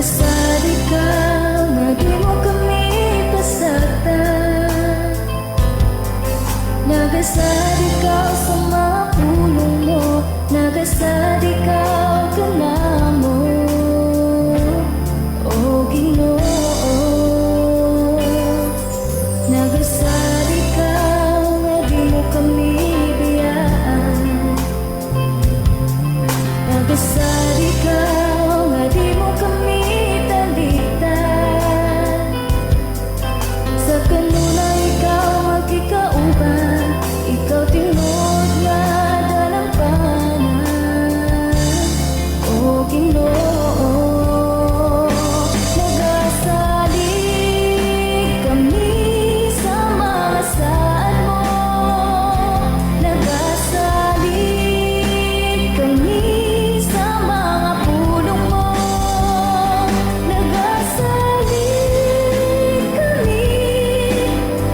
Nagasad ikaw nga di mo kami pasagdan. Nagasad ikaw sa mga pulong mo. Nagasad ikaw kanamo, O Ginoo. Nagasad ikaw nga di mo kami biyaan. Nagasad ikaw nga di mo kami talikdan. Sa kanunay ikaw magkikauban. Ikaw tinuod nga dalampanan, O Ginoo. Nagasalig kami sa mga saad mo. Nagasalig kami sa mga pulong mo. Nagasalig kami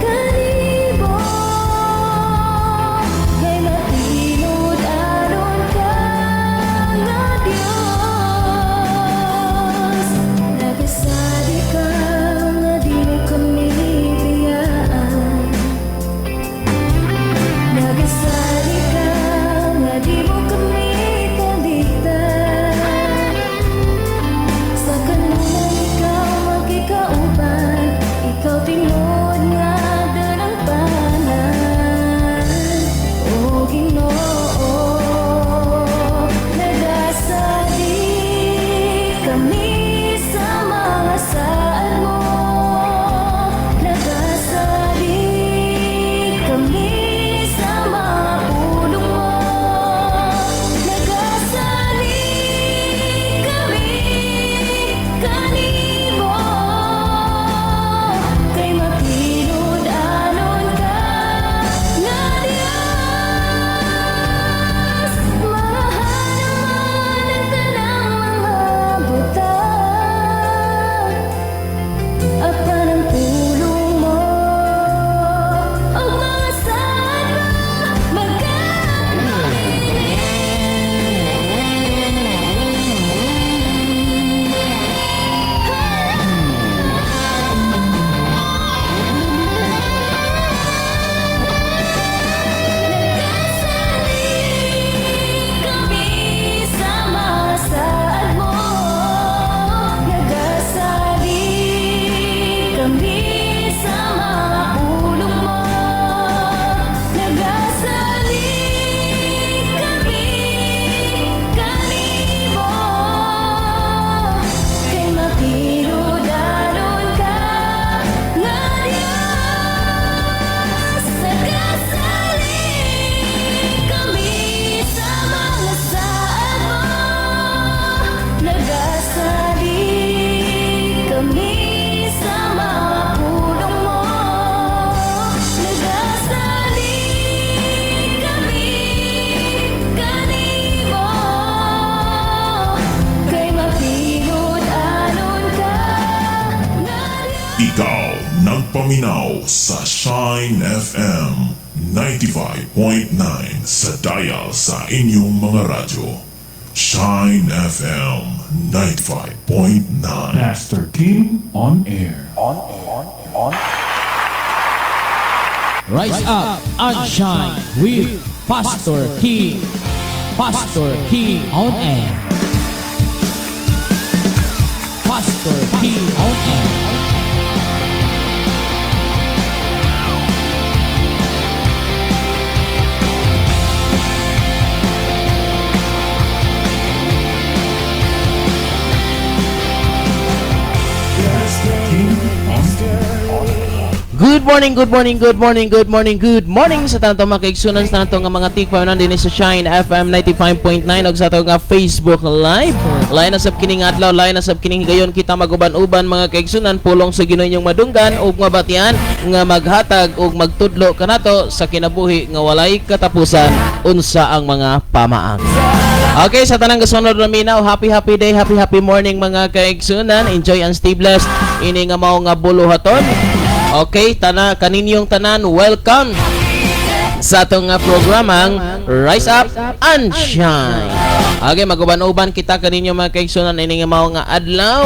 kanimo kay matinud-anon ka nga Dios. Nagasad ikaw nga di mo kami biyaan. Nagasad ikaw nga di mo kami talikdan. Sa kanunay ikaw magkikauban. Ikaw tinuod nga dalampanan, O Ginoo. Nagasalig kami sa mga saad mo. Nagasalig kami sa mga pulong mo. Nagasalig kami kanimo kay matinud-anon ka nga Dios. Mahal ang tanang mga butang apan ang pulong mo ug mga saad mo magkabilin. Nagasalig kami sa mga saad mo. Nagasalig kami sa mga pulong mo. Nagasalig kami kanimo kay matinud-anon ka nga Dios. Nagasalig kami sa mga saad mo. Nagasalig kami sa mga pulong mo. Nagasalig kami kanimo kay matinud-anon ka nga Dios. Ikaw nagpaminaw sa Shine FM 95.9 sa dial sa inyong mga radyo. Shine FM 95.9. Pastor King on air. Rise up and shine with Pastor King. Pastor King on air. Pastor King on air. Pastor King on air. Good morning, good morning, good morning, good morning, good morning sa tanang mga kaigsunan, sa tanang nga mga tikpa nan dinhi sa Shine FM 95.9 ug sa atong nga Facebook Live. Lain na sab kining adlaw, lain na sab kining higayon kita maguban-uban, mga kaigsunan, pulong sa Ginoo inyong madunggan ug mabatian nga maghatag ug magtudlo kanato sa kinabuhi nga walay katapusan, unsa ang mga pamaagi. Okay, sa tanang gasunod na minaw, happy happy day, happy happy morning, mga kaigsunan. Enjoy and stay blessed. Ini nga mao nga buluhaton. Okay, tana kaninyong tanan, welcome sa atong nga programang Rise Up and Shine. Okay, maguban-uban kita kaninyo, mga kaigsunan, ini nga mao nga adlaw.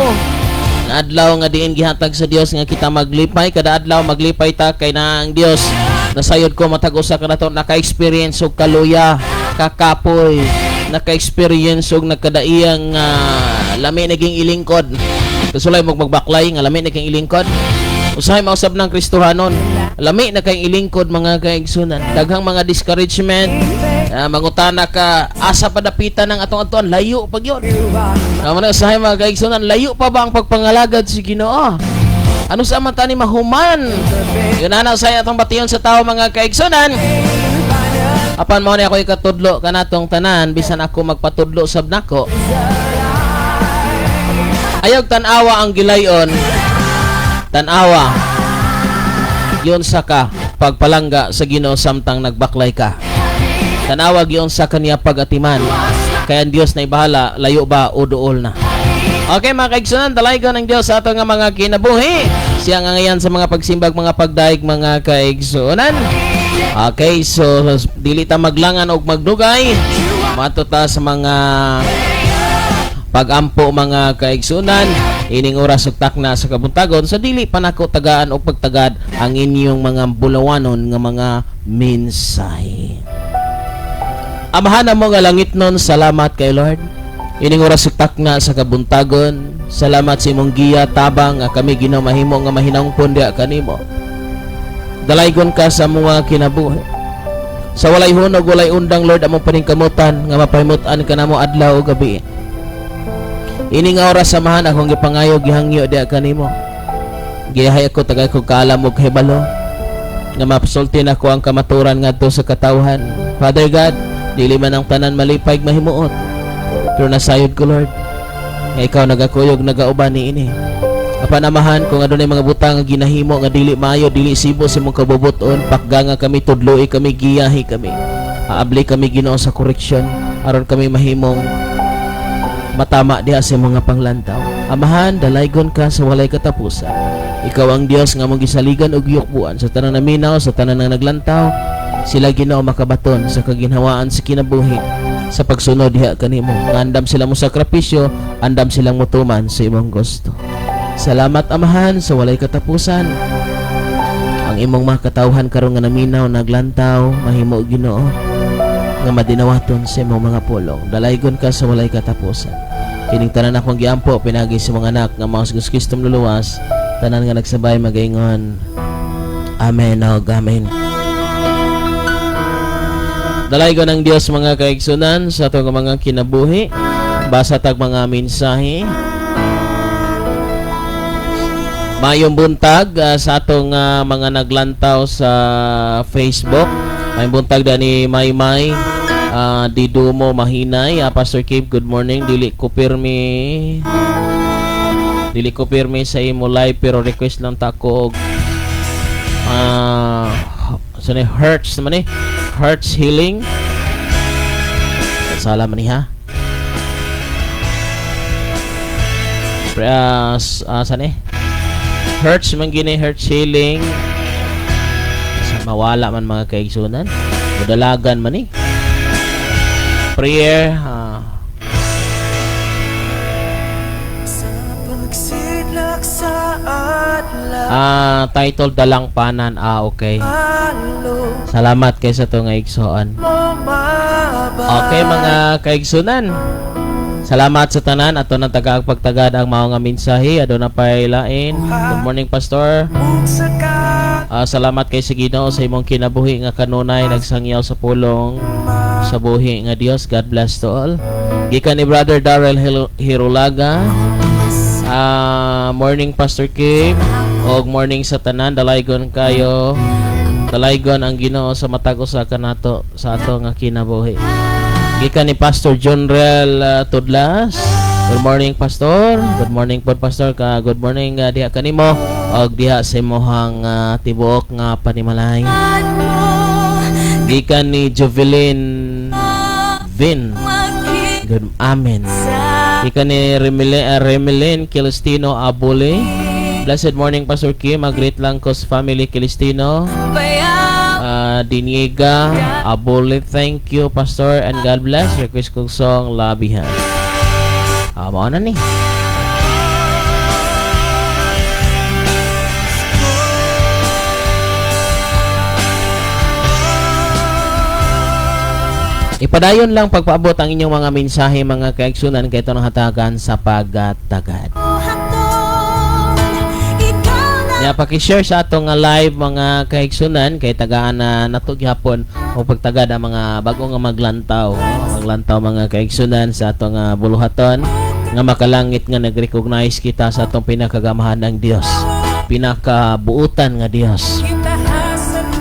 Nga adlaw nga diin gihatag sa Dios nga kita maglipay. Kada adlaw maglipay ta kay naa ang Dios. Nasayod ko matag usa kanato naka-experience og kaluya, kakapoy, naka-experience og nagkadaiyang lami naging ilingkod. Kasulay mo magbaklay nga lami naging ilingkod. Usahay mausab ng Kristohanon. Lami na kay ilingkod, mga kaigsunan. Daghang mga discouragement. Mangutana ka asa pa dapitan ng atong atuan, layo pag yun. Amo na usahay, mga kaigsunan, layo pa ba ang pagpangalagad si Ginoo? Ano sa man tani mahuman? Yun na usahay atong bation sa tao, mga kaigsunan. Apan mao ni ako ikatudlo kanatong tanan, bisan ako magpatudlo sab nako. Ayog tan-awa ang gilayon. Tan-awa giunsa ka pagpalangga sa Ginoo samtang nagbaklay ka. Tanawa giunsa kaniya pagatiman. Kaya ang Dios na ibahala, layo ba o duol na. Okay, mga kaigsunan, dalaygon ng Dios sa ato nga mga kinabuhi. Siya nga ngayon sa mga pagsimbag, mga pagdaig, mga kaigsunan. Okay, so dili ta maglangan og magdugay. Mato ta sa mga pagampo, mga kaigsunan, ining oras ug takna sa kabuntagon, sa dili pa nako tagaan og pagtagad ang inyong mga bulawanon nga mga mensahe. Amahan mo nga langitnon, salamat kay Lord. Ining oras ug takna sa kabuntagon, salamat sa imong giya tabang nga kami, Ginoo, mahimo nga mahinungpon diha kanimo. Dalaygon ka sa mga kinabuhi. Sa walay hunog, walay undang, Lord, among paningkamutan nga mapahimut-an ka namo adlaw ug gabi. Ini nga oras, samahan akong gipangayo, gihangyo diha kanimo. Giyahay ako, tagay ko kaalam og kahibalo nga mapasulti nako ang kamaturan ngadto sa katawhan. Father God, dili man ang tanan malipay mahimuot. Pero nasayod ko, Lord, nga ikaw nagakuyog, nagauban ni ini. Apan Amahan, kung adunay mga butang nga ginahimo nga dili maayo, dili sibo sa imong kabubuton, pakganga kami, tudloi kami, giyahi kami. Aabli kami, Ginoo, sa koreksyon aron kami mahimong matama diha sa mga panglantaw. Amahan, dalaygon ka sa walay katapusan. Ikaw ang Dios nga mong gisaligan og giyukbuan sa tanan naminaw, sa tanan nga naglantaw. Sila, Ginoo, makabaton sa kaginhawaan sa kinabuhi sa pagsunod diha kanimo. Nga andam sila mo sakripisyo, andam silang mutuman sa imong gusto. Salamat, Amahan, sa walay katapusan. Ang imong mga katawhan karon nga naminaw, naglantaw, mahimo, Ginoo, nga madinawaton sa imong mga pulong. Dalaygon ka sa walay katapusan. Kining tanan akong giampo pinagi sa mga anak nga mao si Jesus Kristo luluwas. Tanan nga nagsabay magaingon. Amen og amen. Dalaygon ng Dios, mga kaigsunan, sa atong mga kinabuhi. Basa tag mga mensahe. Mayong buntag sa atong mga naglantaw sa Facebook. Mayong buntag dani Maymay Didumo Mahinay. Pastor Cape, good morning. Dili ko pirmi sa imo live pero request lang ta ko og sa ni Hearts naman eh. Hearts Healing. Sala man ni ha. Sa ni? Hertz man gini, Hertz Healing. Sa mawala man, mga kaigsunan. Mudalagan man eh. Prayer Sa pagsidlak sa adlaw title Dalangpanan. Ah, okay. Alo Salamat kay sa to nga igsoon. Mo mabay Okay, mga kaigsunan. Salamat sa tanan ato nang tagaag pagtagad ang mao nga mensahe, aduna pay lain. Good morning, Pastor. Ug sa ka Ah, salamat kay sa Ginoo sa imong kinabuhi nga kanunay nagsangyaw sa pulong sa buhi nga Dios. God bless to all. Gikan ni Brother Darrell Hirulaga. Ah, morning, Pastor Kim. Og morning sa tanan, dalaygon kayo. Dalaygon ang Ginoo sa matag usa kanato sa ato nga kinabuhi. Gikan ni Pastor John Rel Tudlas. Good morning, Pastor. Good morning po, Pastor. Ka good morning diha kanimo og diha sa imong tibuok nga panimalay. Gikan ni Jovelyn Vin. Good amen. Gikan ni Remelin Kilistino Abole. Blessed morning, Pastor Kim. Mag-greet lang ko sa family Kilistino. Diniega Abole. Thank you, Pastor, and God bless. Request kong song Labihan. Ah, mao na ni. Ipadayon lang pagpaabot ang inyong mga mensahe, mga kaigsunan, kay ito ng hatagan sa pagtagad. Ya, paki-share sa atong nga live, mga kaigsunan, kay tagaan na nato gihapon o pagtagad ang mga bago nga maglantaw, maglantaw, mga kaigsunan, sa atong buluhaton nga makalangit nga nag-recognize kita sa atong pinakagamahan ng Dios, pinakabuutan nga Dios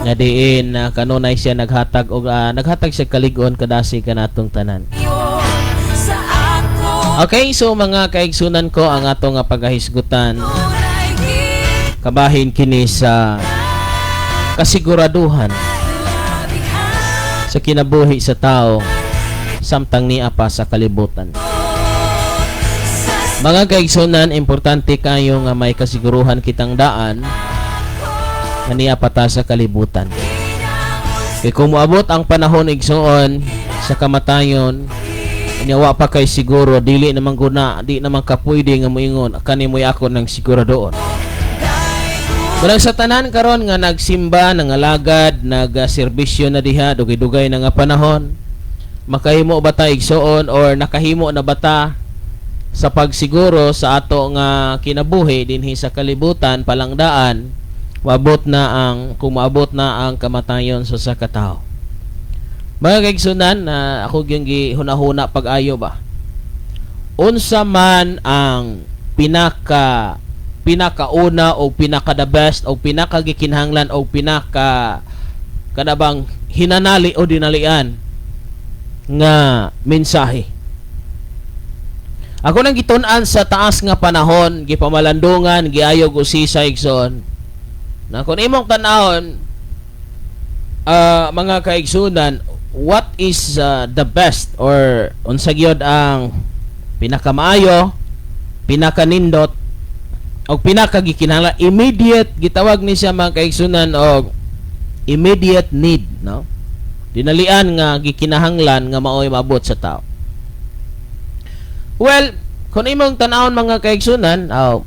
nga diin na kanunay siya naghatag og naghatag siya kalig-on kadasi kanatong tanan. Okay, so mga kaigsunan ko, ang atong nga pagahisgutan kabahin kini sa kasiguraduhan sa kinabuhi sa tao samtang nia pa sa kalibutan. Mga kaigsunan, importante kayo nga may kasiguruhan kitang daan nga niya pa ta sa kalibutan. Kay kung moabot ang panahon, igsuon, sa kamatayon, nya wa pa kay siguro, dili naman guna, di naman ka pwede nga moingon, "Kani mo'y ako ng siguradoon." Walang sa tanan karon nga nagsimba, nangalagad, nagserbisyo na diha dugay-dugay na nga panahon. Makahimo ba ta, igsuon, or nakahimo na ba ta sa pagsiguro sa ato nga kinabuhi dinhi sa kalibutan palangdaan maabot na ang kung maabot na ang kamatayon sa usa ka tawo? Mga kaigsunan, na ako gyud gihunahuna pag-ayo ba. Unsa man ang pinaka pinakauna o pinaka the best o pinaka gikinahanglan o pinaka kanabang hinanali o dinalian nga mensahe? Ako nang gitun-an sa taas nga panahon, gipamalandungan, giayog usisa, igsoon. Na kung imong tan-awon, mga kaigsunan, what is the best or unsa gyud ang pinakamaayo, pinakanindot o pinakagikinahanglan, immediate, gitawag ni siya, mga kaigsunan, og immediate need, no? Dinalian nga gikinahanglan nga maoy maabot sa tao. Well, kung imong tan-awon, mga kaigsunan, aw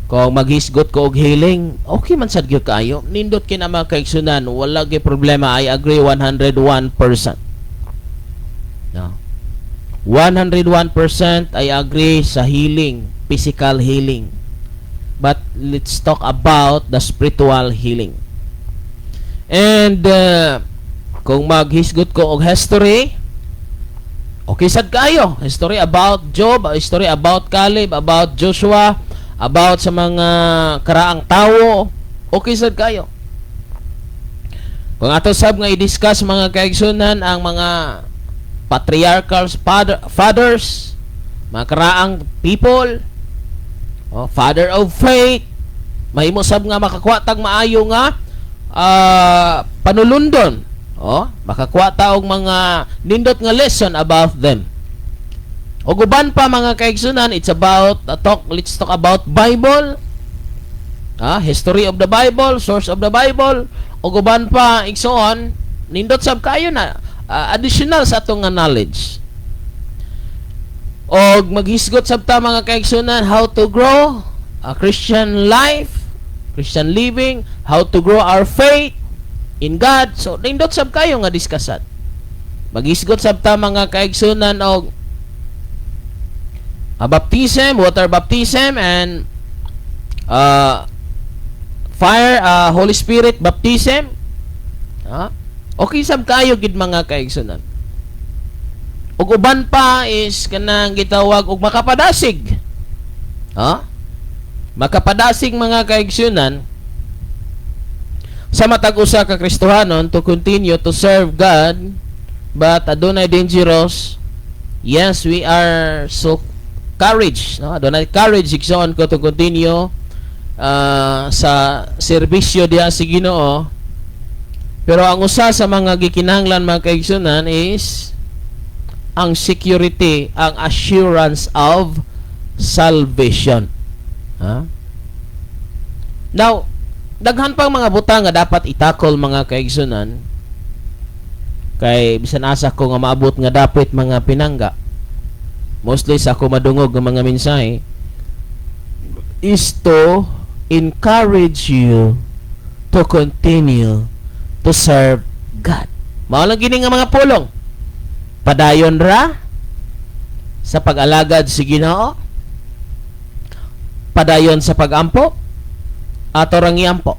kung maghisgot ko og healing, okay man sad gyud kaayo. Nindot kina, mga kaigsunan, wala gyud problema. I agree 101%. No. 101% I agree sa healing, physical healing. But let's talk about the spiritual healing. And kung maghisgot ko og history, okay sad kayo. History about Job, history about Caleb, about Joshua, about sa mga karaang tawo, okay sad kayo. Kung ato sab nga i-discuss, mga kaigsunan, ang mga patriarchal fathers, mga karaang people, oh, father of faith, mahimo sab nga makakuha tag maayo nga panulundon. Oh, makakuha ta og mga nindot nga lesson about them. Og uban pa, mga kaigsunan, it's about talk let's talk about Bible. History of the Bible, source of the Bible, ug uban pa, igsoon, nindot sab kayo na additional sa atong nga knowledge. Og maghisgot sab ta, mga kaigsunan, how to grow a Christian life, Christian living, how to grow our faith in God. So nindot sab kayo nga diskasan. Maghisgot sab ta, mga kaigsunan, og a baptism, water baptism and fire, Holy Spirit baptism. Okay sab kayo gid, mga kaigsunan. Ug uban pa is kanang gitawag og makapadasig. Ha? Makapadasig, mga kaigsunan, sa matag usa ka Kristohanon to continue to serve God, but adunay dangerous. Yes, we are so courage, no? Adunay courage, igsoon ko, to continue sa serbisyo diha sa Ginoo, pero ang usa sa mga gikinahanglan, mga kaigsunan, is ang security, ang assurance of salvation, ha? Now, daghan pang mga butang nga dapat itakol, mga kaigsunan, kay bisan asa ko nga maabot nga dapit mga pinangga, mostly sa ako madungog nga mga mensahe is to encourage you to continue to serve God. God. Mao lang gini nga mga pulong. Padayon ra sa pag-alagad sa Ginoo. Padayon sa pag-ampo. Ato rang iampo.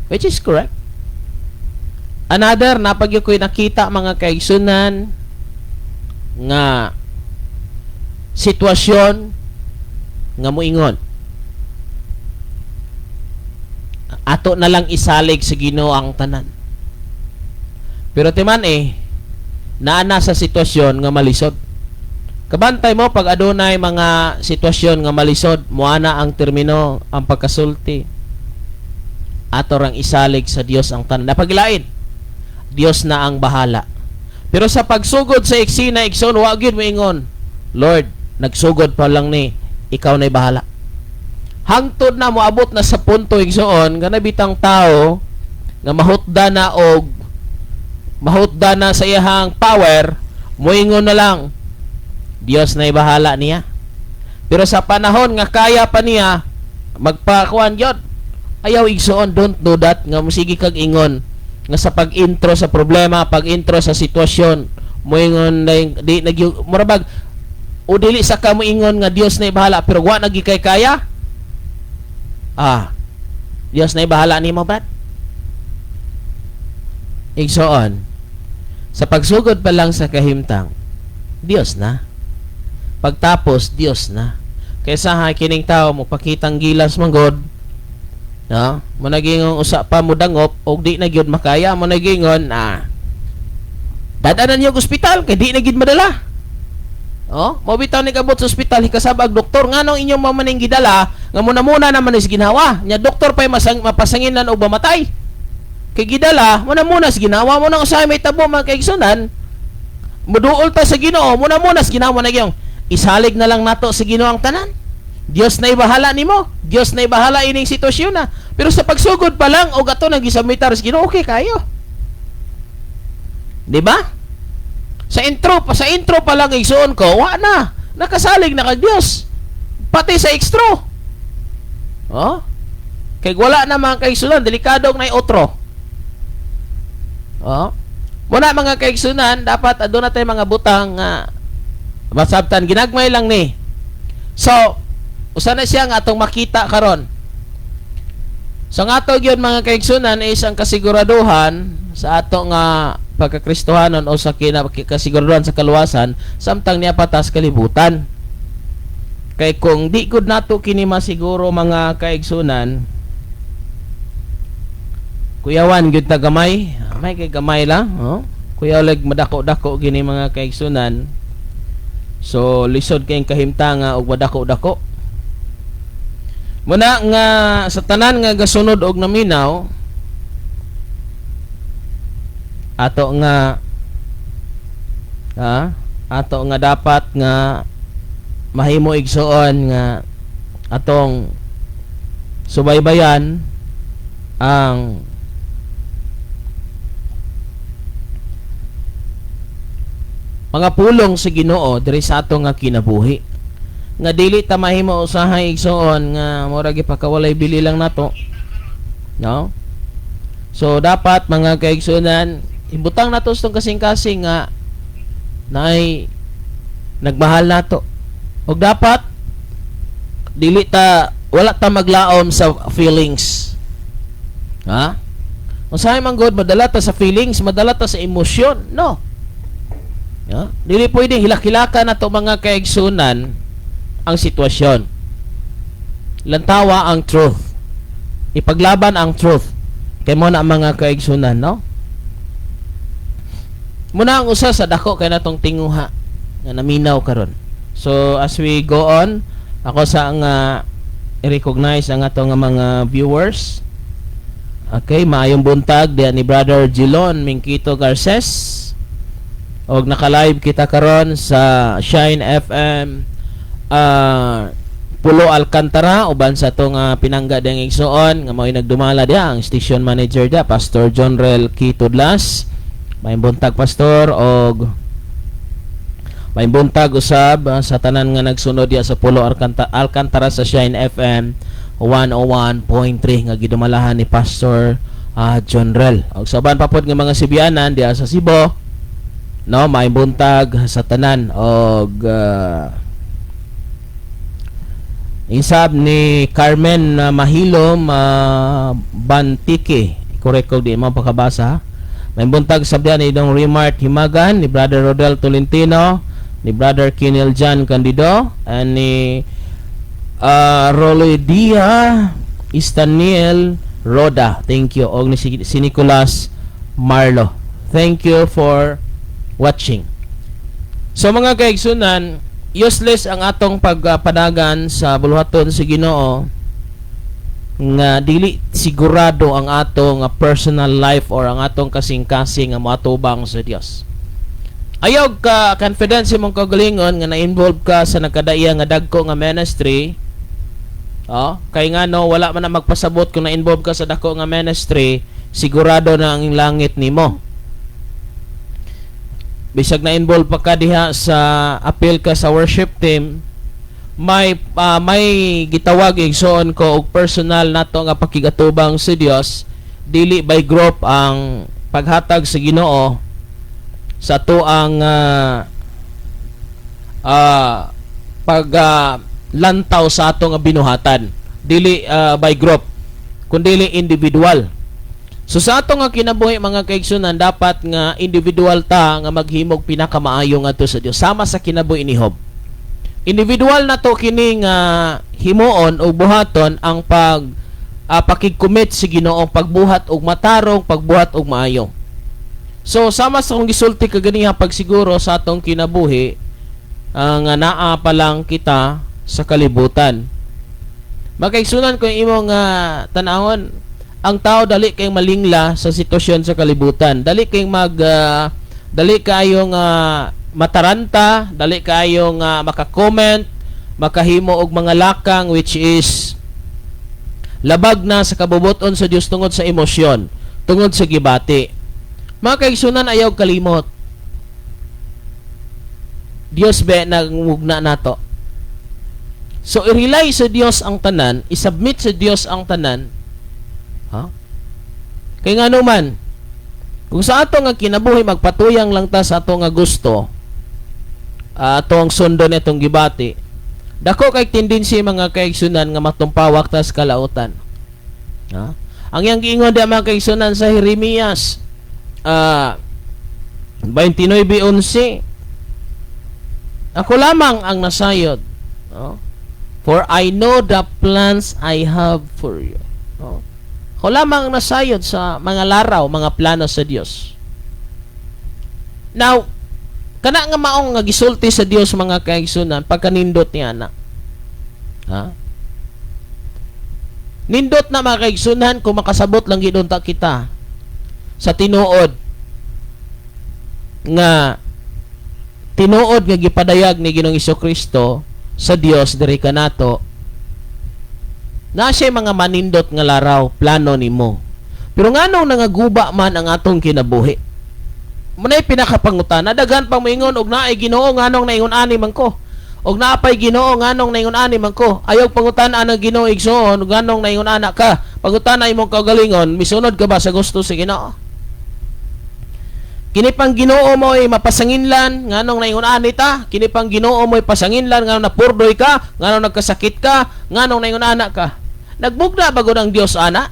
Which is correct. Another, naa pa gyud ko'y nakita, mga kaigsunan, nga sitwasyon nga muingon. Ato na lang isalig sa Ginoo ang tanan. Pero timan eh, naa na sa sitwasyon nga malisod. Kabantay mo pag adunay mga sitwasyon nga malisod, muana ang termino, ang pagkasulti. Ato rang isalig sa Dios ang tanan. Napagilain. Dios na ang bahala. Pero sa pagsugod sa eksena, igsoon, wa gyud moingon, "Lord, nagsugod pa lang ni, ikaw na'y bahala." Hangtod na moabot na sa punto, igsoon, nga bitang tao nga mahutda na og mahutda na sa iyahang power, moingon na lang, "Dios na'y bahala niya." Pero sa panahon nga kaya pa niya, magpakuan gyud. Ayaw, igsoon, don't do that nga musige kag ingon nga sa pag-intro sa problema, pag-intro sa sitwasyon, moingon na di nag murabag o dili sa ka moingon nga Dios na bahala, pero wa na kay kaya. Ah, Dios na bahala nimo, brad. Igsoon, sa pagsugod pa lang sa kahimtang, Dios na. Pagtapos, Dios na. Kaysa ha, kining tao mo pakitang gilas man god, no? Mo nagingon usa pa mo dangop og di na gyud makaya, mo nagingon, ah. Dadanan niyo ospital kay di na gyud madala. Oh, mo bitaw ni kabot sa ospital, hikasabag doktor, nganong inyong mamaning gidala nga muna-muna naman is ginhawa. Nya doktor pay masang mapasanginan og mamatay. Kay gidala, muna-muna sa ginawa mo nang usahay may tabo, mga kaigsunan. Muduol ta sa Ginoo, muna-muna sa ginawa na gyud. Isalig na lang nato sa Ginoo ang tanan. Dios na ibahala nimo. Dios na ibahala ining sitwasyon na. Pero sa pagsugod pa lang og ato nang gisubmitar sa Ginoo, okay kayo. Di ba? Sa intro pa lang, igsuon ko, wa na. Nakasalig na kag Dios. Pati sa extro. Oh? Kay wala na, mga kaigsunan, delikado og nay otro. Oh? Muna, mga kaigsunan, dapat aduna tay mga butang nga masabtan, ginagmay lang ni. So, usa na siya nga atong makita karon. So ang ato gyud, mga kaigsunan, is ang kasiguraduhan sa ato nga pagkakristohanon o sa kasiguraduhan sa kaluwasan samtang niya patas kalibutan. Kay kung di gud nato kini masiguro, mga kaigsunan, kuyawan gyud ta gamay, may kay gamay lang, oh. Kuyaw lag madako-dako gini, mga kaigsunan. So lisod kayong kahimtanga og madako-dako. Muna nga sa tanan nga gasunod og naminaw, ato nga ha, ato nga dapat nga mahimo, igsuon, nga atong subaybayan ang mga pulong sa Ginoo diri sa ato nga kinabuhi, nga dili ta mahimo usahay, igsuon, nga mura gipakawalay bili lang nato, no? So dapat, mga kaigsuonan, ibutang nato sa kasing-kasing nga naay nagmahal nato ug dapat dili ta, wala ta maglaom sa feelings, ha. Usahay man god madala ta sa feelings, madala ta sa emosyon, no? Yeah? Dili pwede hilak-hilaka na to, mga kaigsunan, ang sitwasyon. Lantawa ang truth. Ipaglaban ang truth. Kay mo na, mga kaigsunan, no? Muna ang usa sa dako kay natong tinguha nga naminaw karon. So as we go on, ako sa nga i-recognize ang ato nga mga viewers. Okay, maayong buntag diyan ni Brother Gilon Mingkito Garces. Og naka-live kita karon sa Shine FM Pulo Alcantara uban sa atong pinangga diyang igsuon nga mao'y nagdumala diya, ang station manager diya, Pastor John Rel Kitudlas. Maayong buntag, Pastor, og maayong buntag usab sa tanan nga nagsunod diya sa Pulo Alcantara sa Shine FM 101.3 nga gidumalahan ni Pastor John Rel. Og sa uban pa pod nga mga Sibianan diha sa Cebu, no, maayong buntag sa tanan. Og isab ni Carmen Mahilom Bantike, correct ko di mo pakabasa. May buntag sab diha ni Dong Remart Himagan, ni Brother Rodel Tolentino, ni Brother Kinel John Candido, and ni Rolodia Istaniel Roda. Thank you. Og ni si Nicolas Marlo. Thank you for watching. So mga kaigsunan, useless ang atong pagpadagan sa buluhaton sa Ginoo nga dili sigurado ang atong personal life or ang atong kasing-kasing nga moatubang sa Dios. Ayaw ka confidence imong kaugalingon nga na-involve ka sa nagkadaiya nga dagko nga ministry. Oh, kay nga no, wala man na magpasabot kung na-involve ka sa dako nga ministry, sigurado na ang langit nimo. Bisag na-involve pa ka diha sa appeal ka sa worship team, may gitawag, igsoon ko, og personal nato nga pakigatubang sa Dios, dili by group ang paghatag sa Ginoo sa tuang pag lantaw sa ato nga binuhatan, dili by group kundi individual. So sa ato nga kinabuhi, mga kaigsunan, dapat nga individual ta nga maghimog pinakamaayo ngadto sa Dios, sama sa kinabuhi ni Job. Individual na to kini nga himuon o buhaton ang pag pakigcommit sa Ginoo, pagbuhat og matarong, pagbuhat og maayo. So sama sa kong gisulti kaganiha, pagsiguro sa atong kinabuhi nga naa pa lang kita sa kalibutan. Makaigsunan ko imong tanawon, ang tao dali kay malingla sa sitwasyon sa kalibutan. Dali kayong mataranta, dali kayong maka-comment, makahimo og mga lakang which is labag na sa kabubuton sa Dios tungod sa emosyon, tungod sa gibati. Mga kaigsunan, ayaw kalimot. Dios be nagmugna nato. So i-rely sa Dios ang tanan, i-submit sa Dios ang tanan. Ha? Kay nga man, kung sa ato nga kinabuhi magpatuyang lang ta sa ato nga gusto, ato ang sundon itong gibati, dako kay tendency, mga kaigsunan, nga matumpawak ta sa kalautan. Ha? Ang iyang giingon di, mga kaigsunan, sa Jeremias 29:11, "Ako lamang ang nasayod." No? "For I know the plans I have for you." No? Ako lamang ang nasayod sa mga laraw, mga plano sa Dios. Now, kana nga maong nga gisulti sa Dios, mga kaigsunan, pagkanindot niya na. Ha? Nindot na, mga kaigsunan, kung makasabot lang gid unta kita sa tinuod nga tinuod nga gipadayag ni Ginoong Kristo sa Dios diri kanato na siya mga manindot nga laraw, plano nimo. Pero nganong nangaguba man ang atong kinabuhi? Muna'y pinakapangutana, daghan pang moingon og naay Ginoo, nganong naingon ani man ko? Og naapay Ginoo, nganong naingon ani man ko? Ayaw pangutan-an ang Ginoo, igsoon, nganong naingon ana ka. Pangutan-a imong kaugalingon, misunod ka ba sa gusto sa Ginoo? Kini pang Ginoo mo ay mapasanginlan, nganong naingon ani ta? Kini pang Ginoo mo ay pasanginlan, nganong napurdoy ka, nganong nagkasakit ka, nganong naingon ana ka? Nagbugna bagod ang Dios ana?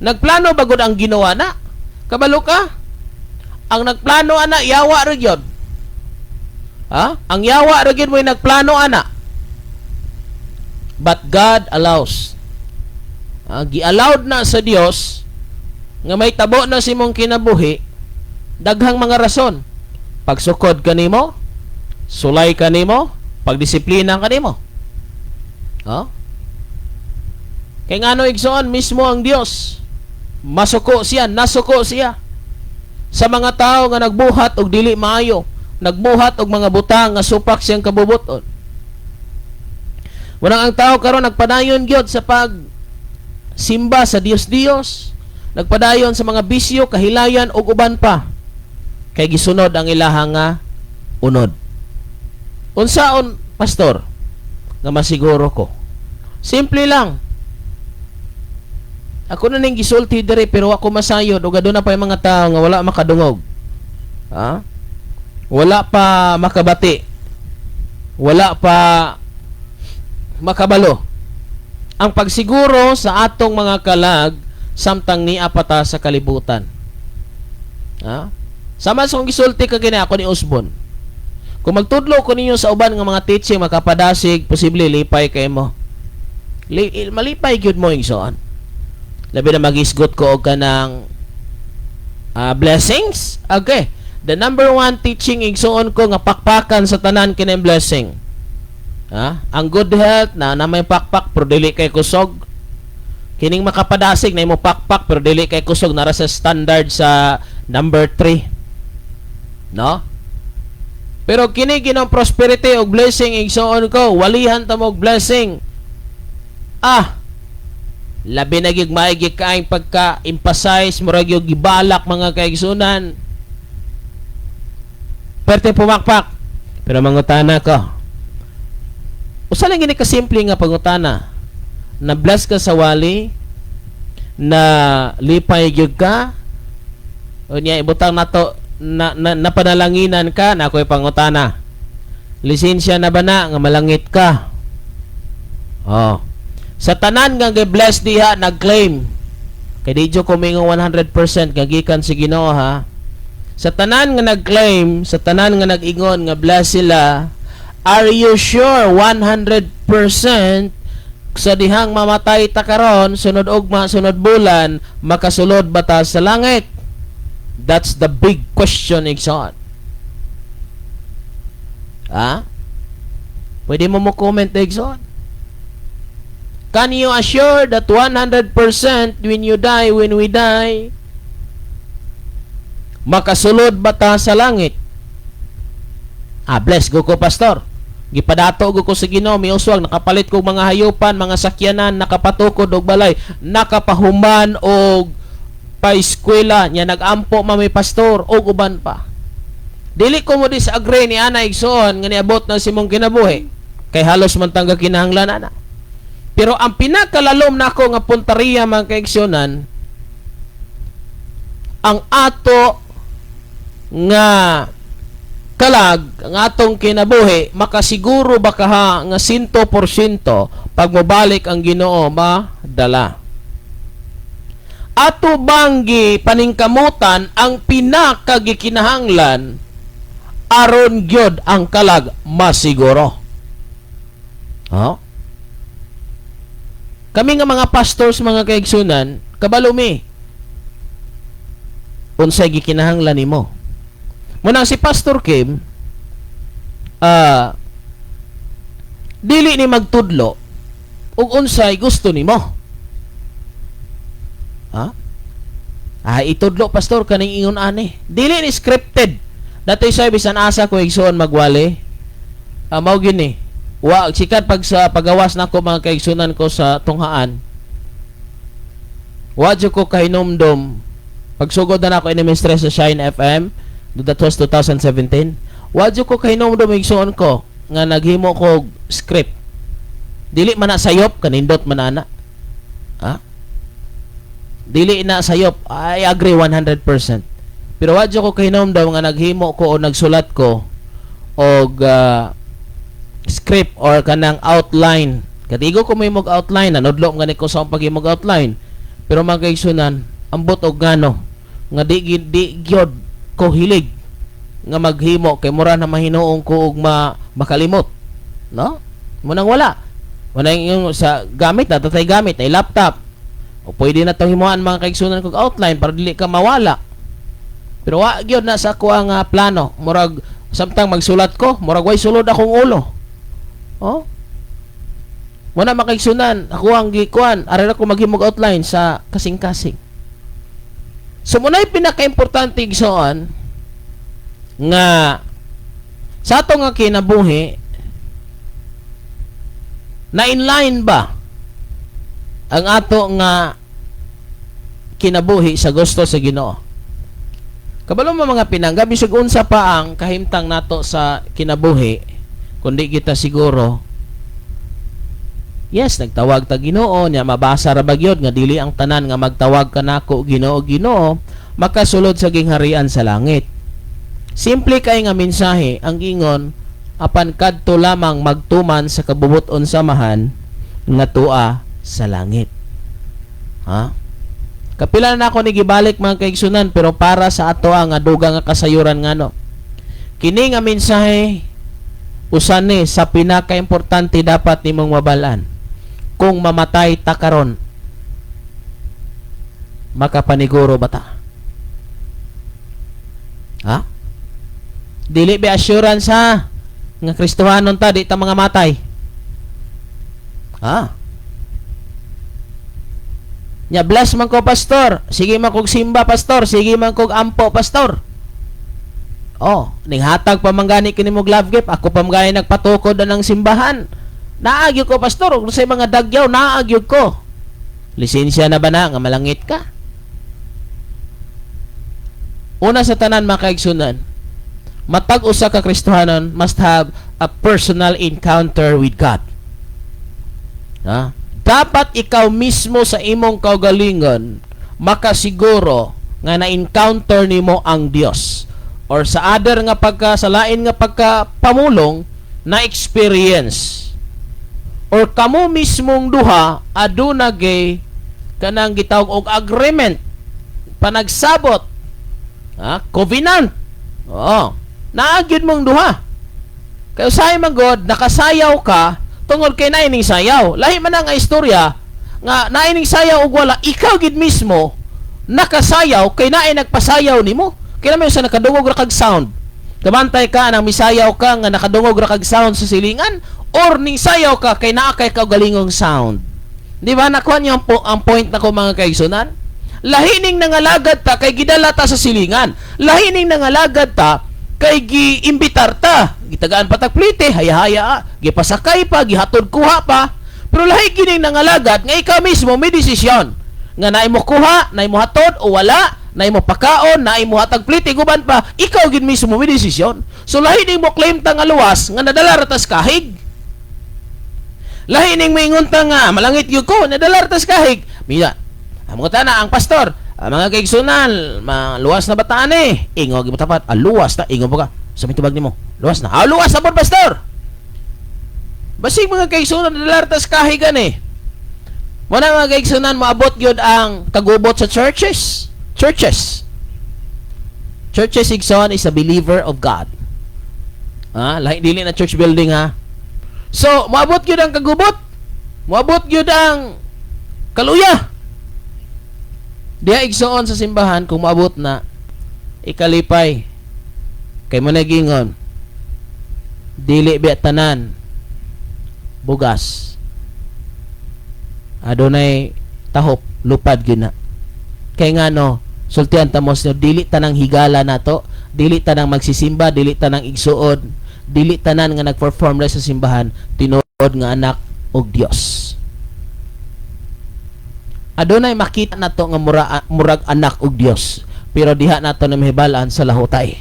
Nagplano bagod ang Ginoo ana? Kabalo ka? Ang nagplano ana, yawa ra gyud. Ha? Ang yawa ra gyud mo'y nagplano ana. But God allows. Gi-allowed na sa Dios nga may tabo na sa imong kinabuhi, daghang mga rason. Pagsukod kanimo, sulay kanimo, pagdisiplina kanimo. Ha? Kay ngano, igsoon, mismo ang Dios masuko siya, nasuko siya sa mga tao nga nagbuhat og dili maayo, nagbuhat og mga butang nga supak siyang kabubuton. Munang ang tao karon nagpadayon gyud sa pag simba sa Dios Dios, nagpadayon sa mga bisyo, kahilayan ug uban pa. Kay gisunod ang ilaha nga unod. Unsaon, pastor, nga masiguro ko? Simple lang. Ako na ning gisulti diri pero ako masayod ug aduna pa yung mga tao nga wala makadungog. Ha? Wala pa makabati. Wala pa makabalo. Ang pagsiguro sa atong mga kalag samtang nia pa ta sa kalibutan. Ha? Sama sa kong gisulti kagina ako ni Usbon. Kung magtudlo ko ninyo sa uban nga mga teaching makapadasig, posible lipay kay mo. Malipay gyud mo, igsoon. Labi na magisgot ko og kanang blessings. Okay. The number one teaching, igsoon ko, nga pakpakan sa tanan kini blessing. Ha? Ang good health na na may pakpak pero dili kay kusog. Kining makapadasig na imo pakpak pero dili kay kusog, nara sa standard sa number 3. No? Pero kini ginong prosperity og blessing, igsoon ko, walihan ta mo og blessing. Ah, labi na gyud maigi kaayong pagka emphasize, murag yung gibalak, mga kaigsunan. Perte pumakpak. Pero mangutana ko. Usa lang gini kasimple nga pangutana. Na bless ka sa wali, na lipay gyud ka, unya ibutang nato na napanalanginan ka na ako'y pangutana. Lisensya na ba na nga malangit ka? Oh. Sa tanan nga gi-bless diha nag-claim. Kay di jud ko mingon 100% nga gikan si Ginoo, ha. Sa tanan nga nag-claim, sa tanan nga nag-ingon nga bless sila, are you sure 100% sa dihang mamatay ta karon, sunod ugma, sunod bulan, makasulod ba ta sa langit? That's the big question, igsoon. Ha? Pwede mo mo comment, igsoon. Can you assure that 100% when you die, when we die, makasulod ba ta sa langit? Ah, bless go ko, pastor. Gipadato go ko sa Ginoo, miuswag nakapalit kog mga hayupan, mga sakyanan, nakapatukod og balay, nakapahuman og paeskwela nya, nagampo mami, pastor, og uban pa. Dili ko mo disagree ni ana, igsoon, nga niabot na si mong kinabuhi kay halos man tangga kinahanglan ana. Pero ang pinakalalom nako nga puntariya, mga kaigsunan, ang ato nga kalag, ang atong kinabuhi, makasiguro ba kaha nga 100% pag mobalik ang Ginoo madala? Ato bang gi paningkamutan ang pinakagikinahanglan aron gyud ang kalag masiguro? Oh? Kami nga mga pastors, mga kaigsunan, kabalo mi unsay gikinahanglan nimo. Munang si Pastor Kim, dili ni magtudlo ug unsay gusto nimo. Ha? Ah, itudlo, pastor, kaning ingon ani. Dili ni scripted. Dati sa bisan asa ko, igsuon, magwali. Ah, mao gini. Wa sikat pag sa pagawas nako, mga kaigsunan ko, sa tunghaan. Wa jud ko kahinumdom. Pagsugod na nako ini ministry sa Shine FM, that was 2017. Wa jud ko kahinumdom, igsuon ko, nga naghimo ko og script. Dili man na sayop, kanindot man ana. Ha? Dili na sayop. I agree 100%. Pero wa jud ko kahinumdom nga naghimo ko o nagsulat ko og script or kanang outline. Katigo ko may mog outline, nanudlo gani ko sa akong paghimog outline. Pero mga kaigsunan, ambot og ngano nga di gyud ko hilig nga maghimo kay mura na mahinuong ko og makalimot. No? Munang wala. Munang yung sa gamit na tatay gamit ay laptop. O pwede na tong himuan, mga kaigsunan, kog outline para dili ka mawala. Pero wa gyud na sa ako ang plano. Murag samtang magsulat ko, murag way sulod akong ulo. Oh? Muna, makaigsunan, ako ang gikuan, aray ako maghimog outline sa kasing-kasing. So muna'y pinaka-importante, igsoon, nga sa ato nga kinabuhi na inline ba ang ato nga kinabuhi sa gusto sa Ginoo. Kabalo mo, mga pinangga, bisag unsa pa ang kahimtang nato sa kinabuhi, kundi kita siguro Yes, nagtawag ta Ginoo nya, mabasa ra ba gyud nga dili ang tanan nga magtawag kanako, "Ginoo, Ginoo," makasulod sa gingharian sa langit. Simple kay nga mensahe ang ingon, apan kadto lamang magtuman sa kabubut-on sa Amahan nga tua sa langit. Ha? Kapila na ako ni gibalik, mga kaigsunan, pero para sa ato ang nga dugang nga kasayuran ngano. Kini nga mensahe usa ni sa pinakaimportante dapat nimong mabalaan. Kung mamatay ta karon, makapaniguro ba ta? Ha? Dili ba assurance ha nga Kristohanon ta, di ta mga matay? Ha? Nya bless man ko, pastor. Sige man kog simba, pastor, sige man kog ampo, pastor. Oh, ning hatag pa man gani kini mo love gift, ako pa man gani nagpatukod na ng simbahan. Naa gyud ko, pastor, ug sa mga dagyaw naa gyud ko. Lisensya na ba na nga malangit ka? Una sa tanan, mga kaigsunan, matag usa ka Kristohanon must have a personal encounter with God. Ha? Dapat ikaw mismo sa imong kaugalingon makasiguro nga na-encounter nimo ang Dios or sa other nga pagka sa lain nga pagka pamulong na experience or kamo mismong duha aduna gay kanang gitawag og agreement, panagsabot, ha, covenant. Oo, naa gyud mong duha kay usahay man god nakasayaw ka tungod kay naay ning sayaw. Lahi man ang istorya nga naay ning sayaw ug wala. Ikaw gid mismo nakasayaw kay naay nagpasayaw nimo. Kay naman sa nakadungog ra kag sound, kabantay ka nang misayaw ka nga nakadungog ra kag sound sa silingan or ning sayaw ka kay naa kay kaugalingong sound. Di ba nakuha niyo ang point nako, mga kaigsunan? Lahi ning nangalagad ta kay gidala ta sa silingan. Lahi ning nangalagad ta kay giimbitar ta. Gitagaan pa tag plite, haya-haya, gipasakay pa, gihatod kuha pa. Pero lahi gining nangalagad nga ikaw mismo may desisyon nga naay mo kuha, naay mo hatod o wala, naay mo pakaon, naay mo hatag plite, guban pa, ikaw gid mismo may desisyon. So lahi ning mo claim ta nga luwas nga nadala ra tas kahig. Lahi ning maingon ta nga malangit gyud ko, nadala ra tas kahig. Mira, ang mga tana ang pastor, ang mga kaigsunan, luwas na ba ta ani? Ingon gyud mo tapat, ah, luwas na, ingon pa ka. Sa may tubag nimo, luwas na. Ah, luwas na po, pastor. Basig, mga kaigsunan, nadala ra tas kahig ani. Muna, mga kaigsunan, moabot gyud ang kagubot sa churches. Churches. Churches, igsoon, is a believer of God. Ah, lahi dili na church building ha. So, moabot gyud ang kagubot. Moabot gyud ang kaluya. Diha, igsoon, sa simbahan, kung moabot na, ikalipay. Kay mo nagingon, dili biya tanan bugas. Adunay tahop, lupad gyud na. Kay ngano, sultian ta mo sa dili tanang higala nato, dili tanang magsisimba, dili tanang igsuon, dili tanan nga nagperform ra sa simbahan tinuod nga anak og Dios. Adunay makita nato nga murag anak og Dios, pero diha nato na mahibal-an sa lahutay.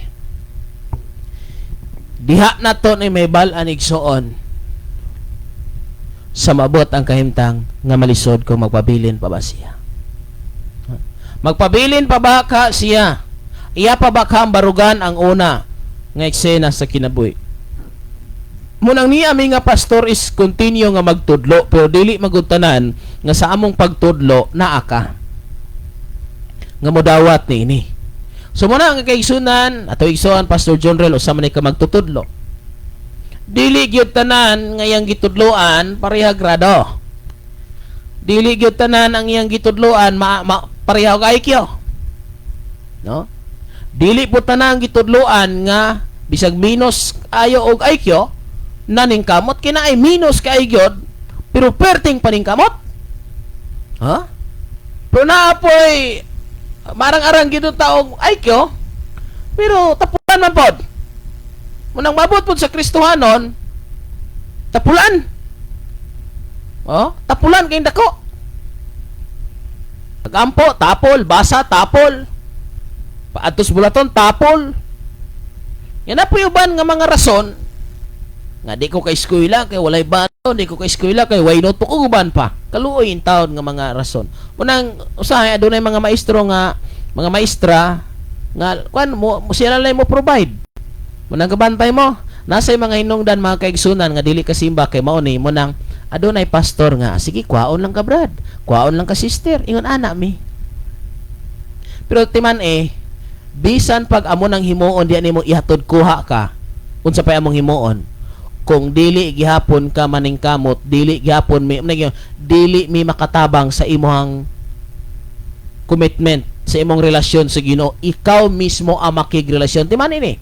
Diha nato na mahibal-an, igsuon, sa maabot ang kahimtang nga malisod kung magpabilin pa ba siya. Magpabilin pa ba ka siya? Iya pa ba ka ang barugan ang una nga eksena sa kinabuhi? Munang niya mi nga pastor is continue nga magtudlo, pero dili magutanan nga sa among pagtudlo naa ka nga modawat ni ini. So muna ang kaigsunan ato, igsuon Pastor John Rel, usa man ni ka magtutudlo. Dili gyud tanan nga iyang gitudloan pareha grado. Dili gyud tanan ang iyang gitudloan ma pareha og IQ. No? Dili po tanan ang gitudloan nga bisag minus ayo og IQ naning kamot kina ay minus kay gyud pero perting paningkamot. Ha? Pero naapoy marang-arang gyud taong IQ pero tapulan man pod. Munang mabot pod sa Kristohanon, tapulan. Oh, tapulan kay dako. Pagampo, tapol, basa, tapol. Paadtos bulaton, tapol. Yan na po yung uban nga mga rason. Nga di ko ka eskwela kay walay baton, di ko ka eskwela kay way notebook ug uban pa. Kaluoy in taon nga mga rason. Munang usahay adunay mga maestro nga mga maestra nga kuan mo, mo sila lang mo provide. Munang kabantay mo. Nasa mga hinungdan, mga kaigsunan, nga dili ka simba kay mao ni mo nang adunay pastor nga, "Sige, kwaon lang ka, brad, kwaon lang ka, sister," ingon ana mi. Pero timan eh, bisan pag amo nang himuon diyan nimo ihatod kuha ka, unsa pay among himuon kung dili gihapon ka maningkamot, dili gihapon mi, dili mi makatabang sa imuhang commitment sa imong relasyon sa Ginoo? Ikaw mismo ang makigrelasyon. Timan ini,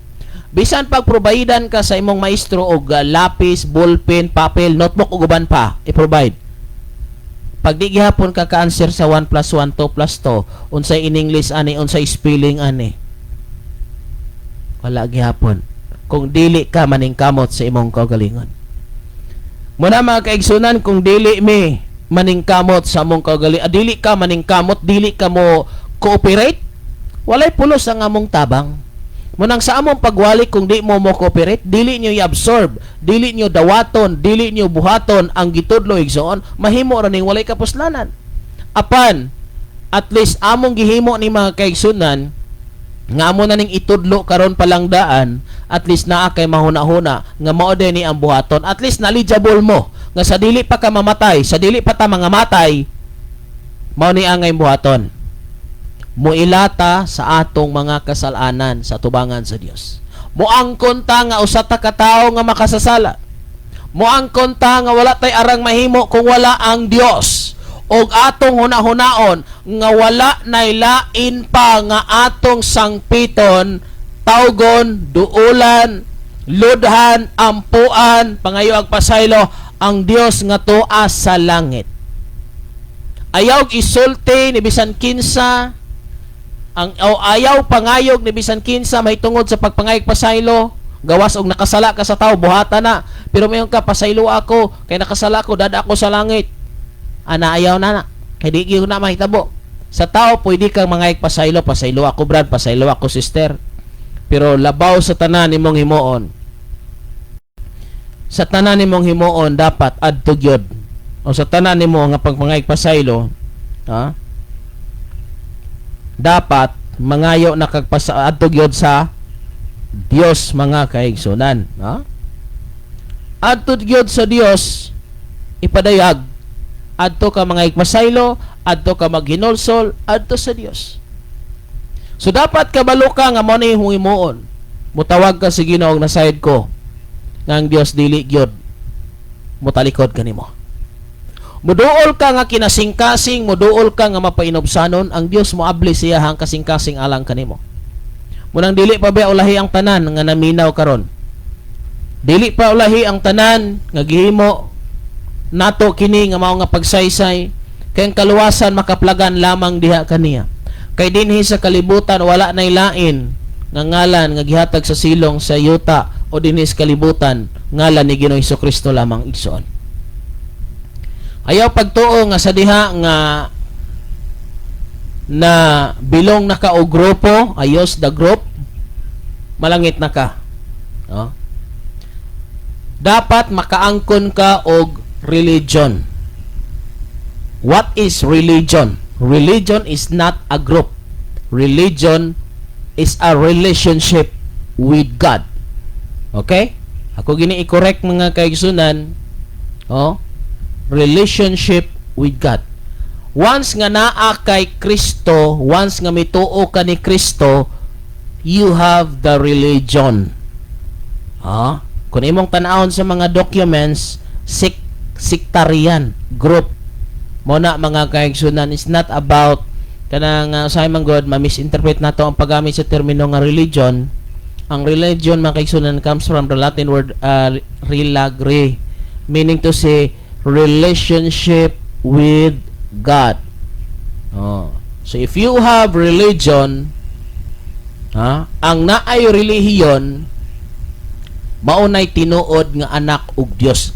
bisan pag providean ka sa imong maestro og lapis, ballpen, papel, notebook ug uban pa, i-provide. Pag di gihapon ka ka-answer sa 1 plus 1, 2 plus 2, unsay in English ani, unsay spelling ani, wala gihapon kung dili ka maningkamot sa imong kaugalingon. Muna, mga kaigsunan, kung dili mi maningkamot sa among kaugalingon, dili ka maningkamot, dili ka mo cooperate, walay pulos ang among tabang. Munang sa among pagwali, kung di mo mo cooperate, dili niyo i-absorb, dili niyo dawaton, dili niyo buhaton ang gitudlo, igsoon, mahimo ra ning walay kapuslanan. Apan, at least among gihimo ni, mga kaigsunan, nga amo na ning itudlo karon palang daan, at least naa kay mahuna-huna nga mao din ni ang buhaton. At least knowledgeable mo nga sa dili pa ka mamatay, sa dili pa ta mga matay, mao ni angay buhaton. Muilata sa atong mga kasalanan sa tubangan sa Dios. Moangkon ta nga usa ta ka tawo nga makasasala. Moangkon ta nga wala tay arang mahimo kung wala ang Dios. Og atong hunahunaon nga wala nay lain pa nga atong sangpiton, tawgon, duulan, ludhan, ampuan, pangayo ag pasaylo, ang Dios nga tuas sa langit. Ayaw isulti ni bisan kinsa ang o ayaw pangayog ni bisan kinsa mahitungod sa pagpangayog pasaylo, gawas og nakasala ka sa tao, buhata na. Pero mayon ka, "Pasaylo ako kay nakasala ko, dada ako sa langit," ana, ayaw na na kay di gyud na mahitabo. Sa tao pwede kang mangayog pasaylo, "Pasaylo ako, brad, pasaylo ako, sister." Pero labaw sa tanan nimong himuon, sa tanan nimong himuon, dapat adto gyud o sa tanan nimo nga pagpangayog pasaylo, ha, dapat mangayo na kag adto gyud sa Dios, mga kaigsunan, ha? Adto gyud sa Dios ipadayag. Adto ka mga pasaylo, adto ka maghinulsol, adto sa Dios. So dapat kabalo ka nga mao ni himuon. Mutawag ka sa Ginoo, nasayod ko nga ang Dios dili gyud mutalikod kanimo. Muduol ka nga kinasingkasing, muduol ka nga mapainubsanon, ang Dios moabli siyahang kasingkasing alang kanimo. Munang dili pa ba ulahi ang tanan nga naminaw karon? Dili pa ulahi ang tanan nga gihimo nato kini nga mao nga pagsaysay, kay ang kaluwasan makaplagan lamang diha kaniya. Kay dinhi sa kalibutan wala nay lain nga ngalan nga gihatag sa silong sa yuta o dinhi sa kalibutan, ngalan ni Ginoong Kristo lamang, igsoon. Ayaw pagtuo nga sa diha nga na bilong na ka og grupo, ayos the group, malangit na ka. No? Dapat makaangkon ka og religion. What is religion? Religion is not a group. Religion is a relationship with God. Okay? Ako gini i-correct, mga kaigsunan. Oh, relationship with God. Once nga naa kay Kristo, once nga mituo ka ni Kristo, you have the religion. Ah, kung imong tan-awon sa mga documents, sectarian group. Mo na, mga kaigsunan, is not about kanang usahay man god ma-misinterpret nato ang paggamit sa termino nga religion. Ang religion, mga kaigsunan, comes from the Latin word religare, meaning to say relationship with God. Oh. So if you have religion, ha, ang naay relihiyon maunay tinuod nga anak ug Dios.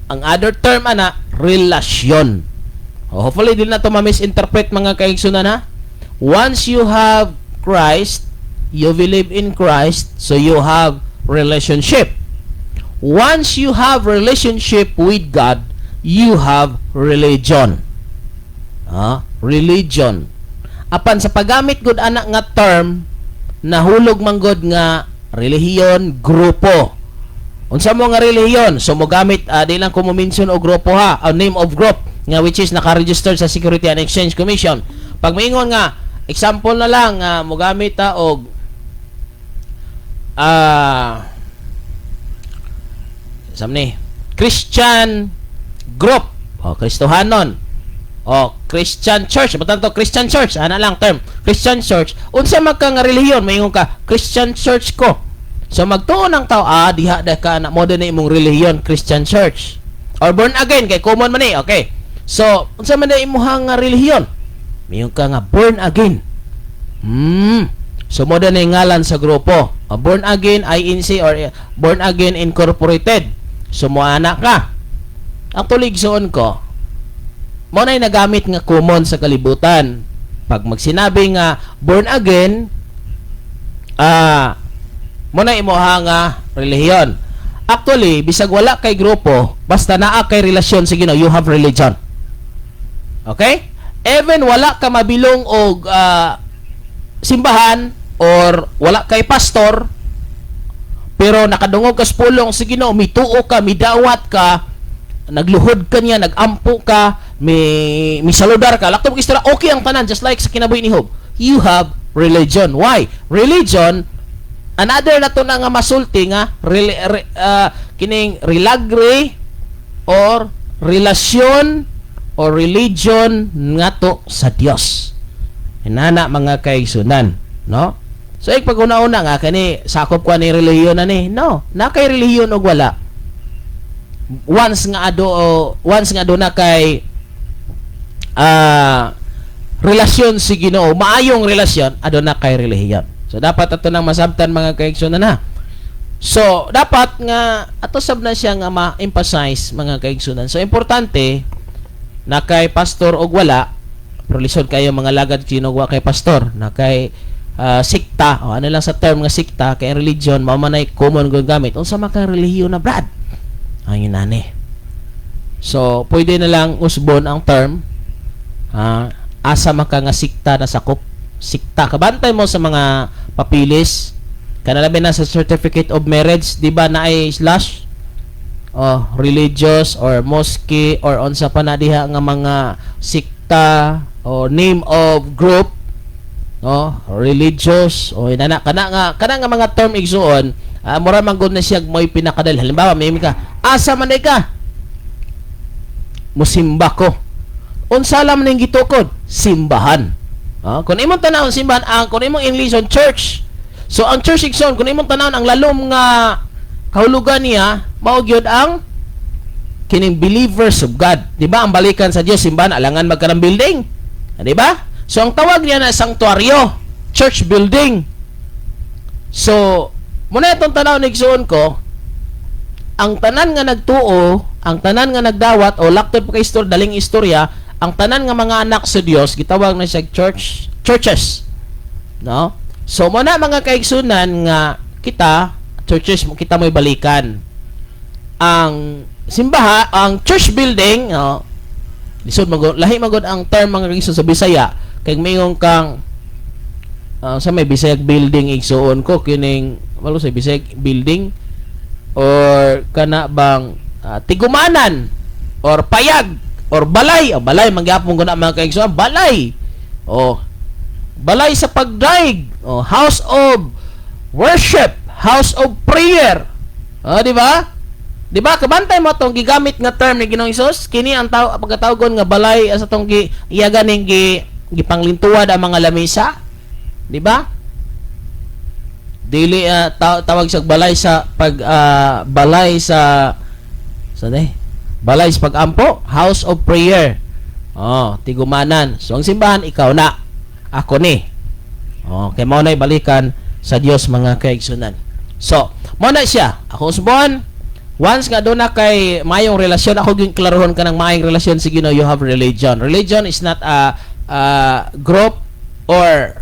Ang other term ana, relasyon. Oh, hopefully dili na to ma-misinterpret, mga kaigsunan, ha. Once you have Christ, you believe in Christ, so you have relationship. Once you have relationship with God, you have religion. Ah, religion. Apan sa paggamit gud ana nga term, nahulog man gud nga relihiyon, grupo. Unsa mo nga relihiyon? So mogamit di lang ko mo mention og grupo ha, a name of group nga which is naka-register sa Security and Exchange Commission. Pag moingon nga example na lang mogamit ta og samni Christian group o Kristohanon o Christian Church, butang to Christian Church, ana lang term, Christian Church. Unsa man ka nga relihiyon? Moingon ka, "Christian Church ko." So magtuon ang tao, ah, diha da ka na mo na imong relihiyon, Christian Church or born again, kay common man ni. Okay, so unsa man na imuhang nga relihiyon? Moingon ka nga born again. So mo na yung ngalan sa grupo. Born Again INC or Born Again Incorporated. So moana ka. Actually, igsuon ko, mo na nagamit nga common sa kalibutan. Pag magsinabi nga born again, mo na imuha nga relihiyon. Actually, bisag wala kay grupo, basta naa kay relasyon sa Ginoo, you have religion. Okay? Even wala ka mabilong og simbahan or wala kay pastor, pero nakadungog ka sa pulong sa Ginoo, mituo ka, midawat ka, nagluhod ka niya, nagampo ka, mi misaludar ka, lakto istorya, okay ang tanan, just like sa kinabuhi ni Job. You have religion. Why? Religion, another na to na nga masulti nga kining relagre or relasyon or religion ngadto sa Dios. Inana, mga kaigsunan, no? So ik pag una-una nga kani sakop ko ni relihiyon na ni. No, na kay relihiyon og wala. Once nga aduna kay relasyon si Ginoo, maayong relasyon, aduna kay relihiyon. So dapat ato nang masabtan, mga kaigsunan na. So dapat nga ato sab na siya nga ma-emphasize, mga kaigsunan. So importante na kay pastor og wala, pero lisod kayo mga lagad sinugwa kay pastor na kay sikta o ano lang sa term nga sikta, kay ang religion mao man ay common gud gamit. Unsa man kang relihiyon na, brad? Ang inani. So pwede na lang usbon ang term, asa man ka nga sikta na sakop. Sikta, kabantay mo sa mga papilis kana, labi na sa certificate of marriage, di ba, na ay slash oh, religious or mosque or unsa pa na diha nga mga sikta or name of group, no, religious o inana, kana nga mga term, igsuon, mura man gud na siya mo'y pinakadali. Halimbawa, may ka, "Asa man day ka?" "Musimba ko." Unsa lang ning gitukod? Simbahan. Kung imong tanawon simbahan, ang kung imong English on church. So ang church, igsoon, kung imong tanawon ang lalom nga kahulugan niya, mao gyud ang kining believers of God. Di ba ang balikan sa Dios simbahan, alangan magkanang building? Di ba? So ang tawag niya na sanctuaryo, church building. So muna itong tanaw igsuon ko, ang tanan nga nagtuo, ang tanan nga nagdawat o laktod pa kay istorya, daling istorya, ang tanan nga mga anak sa Dios gitawag na siya church, churches. No? So mo na, mga kaigsunan, nga kita churches mo kita mo'y balikan. Ang simbaha, ang church building, no? Lisod magod, lahi magod ang term, mga kaigsoon, sa Bisaya kay mayon kang sa may Bisaya building, igsuon ko, kining walo sa Bisaya building or kana bang tigumanan or payag or balay, o balay mangyapon ko na, mga kaigsuonan, balay o balay sa pagdaig o house of worship, house of prayer. O di ba? Di ba? Kabantay mo tong gigamit nga term ni Ginoong Hesus, kini ang taw pagkatawgon nga balay sa tong gi iya ganing gi gipanglintuad ang mga lamisa. Di ba? Dili tawag sa balay sa pag balay sa ne? Balay sa pagampo, house of prayer. Oh, tigumanan. So ang simbahan, ikaw na. Ako ni. Oh, kay mao na'y balikan sa Dios, mga kaigsunan. So, mao na siya. Ako usbon, once nga doon na kay mayong relasyon, ako ging klarohon ka ng maayong relasyon sa Ginoo, you have religion. Religion is not a group or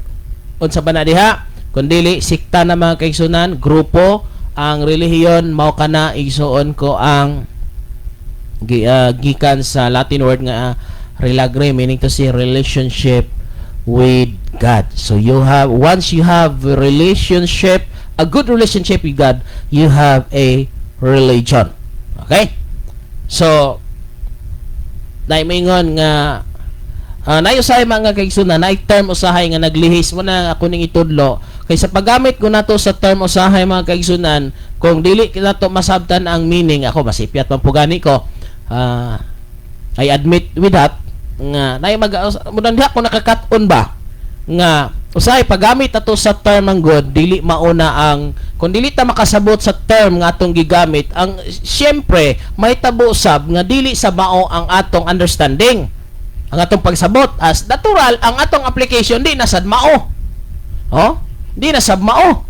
unsa ba na diha, kundili sikta na, mga kaigsunan, grupo Ang relihiyon mao kana, igsuon ko, ang gikan sa Latin word nga religare, meaning to say relationship with God. So you have once you have a relationship, a good relationship with God, you have a religion. Okay? So dai maingon nga naay usahay, mga kaigsunan, naay term usahay nga naglihis mo na ako ning itudlo kay sa paggamit ko nato sa term usahay, mga kaigsunan, kung dili nato masabtan ang meaning, ako masipyat man pugani ko. I admit with that nga naay mag mo diha ko nakakat-on ba nga usahay paggamit ato sa term ang good, dili mauna ang kung dili ta makasabot sa term nga atong gigamit, ang siyempre may tabo sab nga dili sa mao ang atong understanding, ang atong pagsabot. As natural, ang atong application di na sad mao. Oh, di na sad mao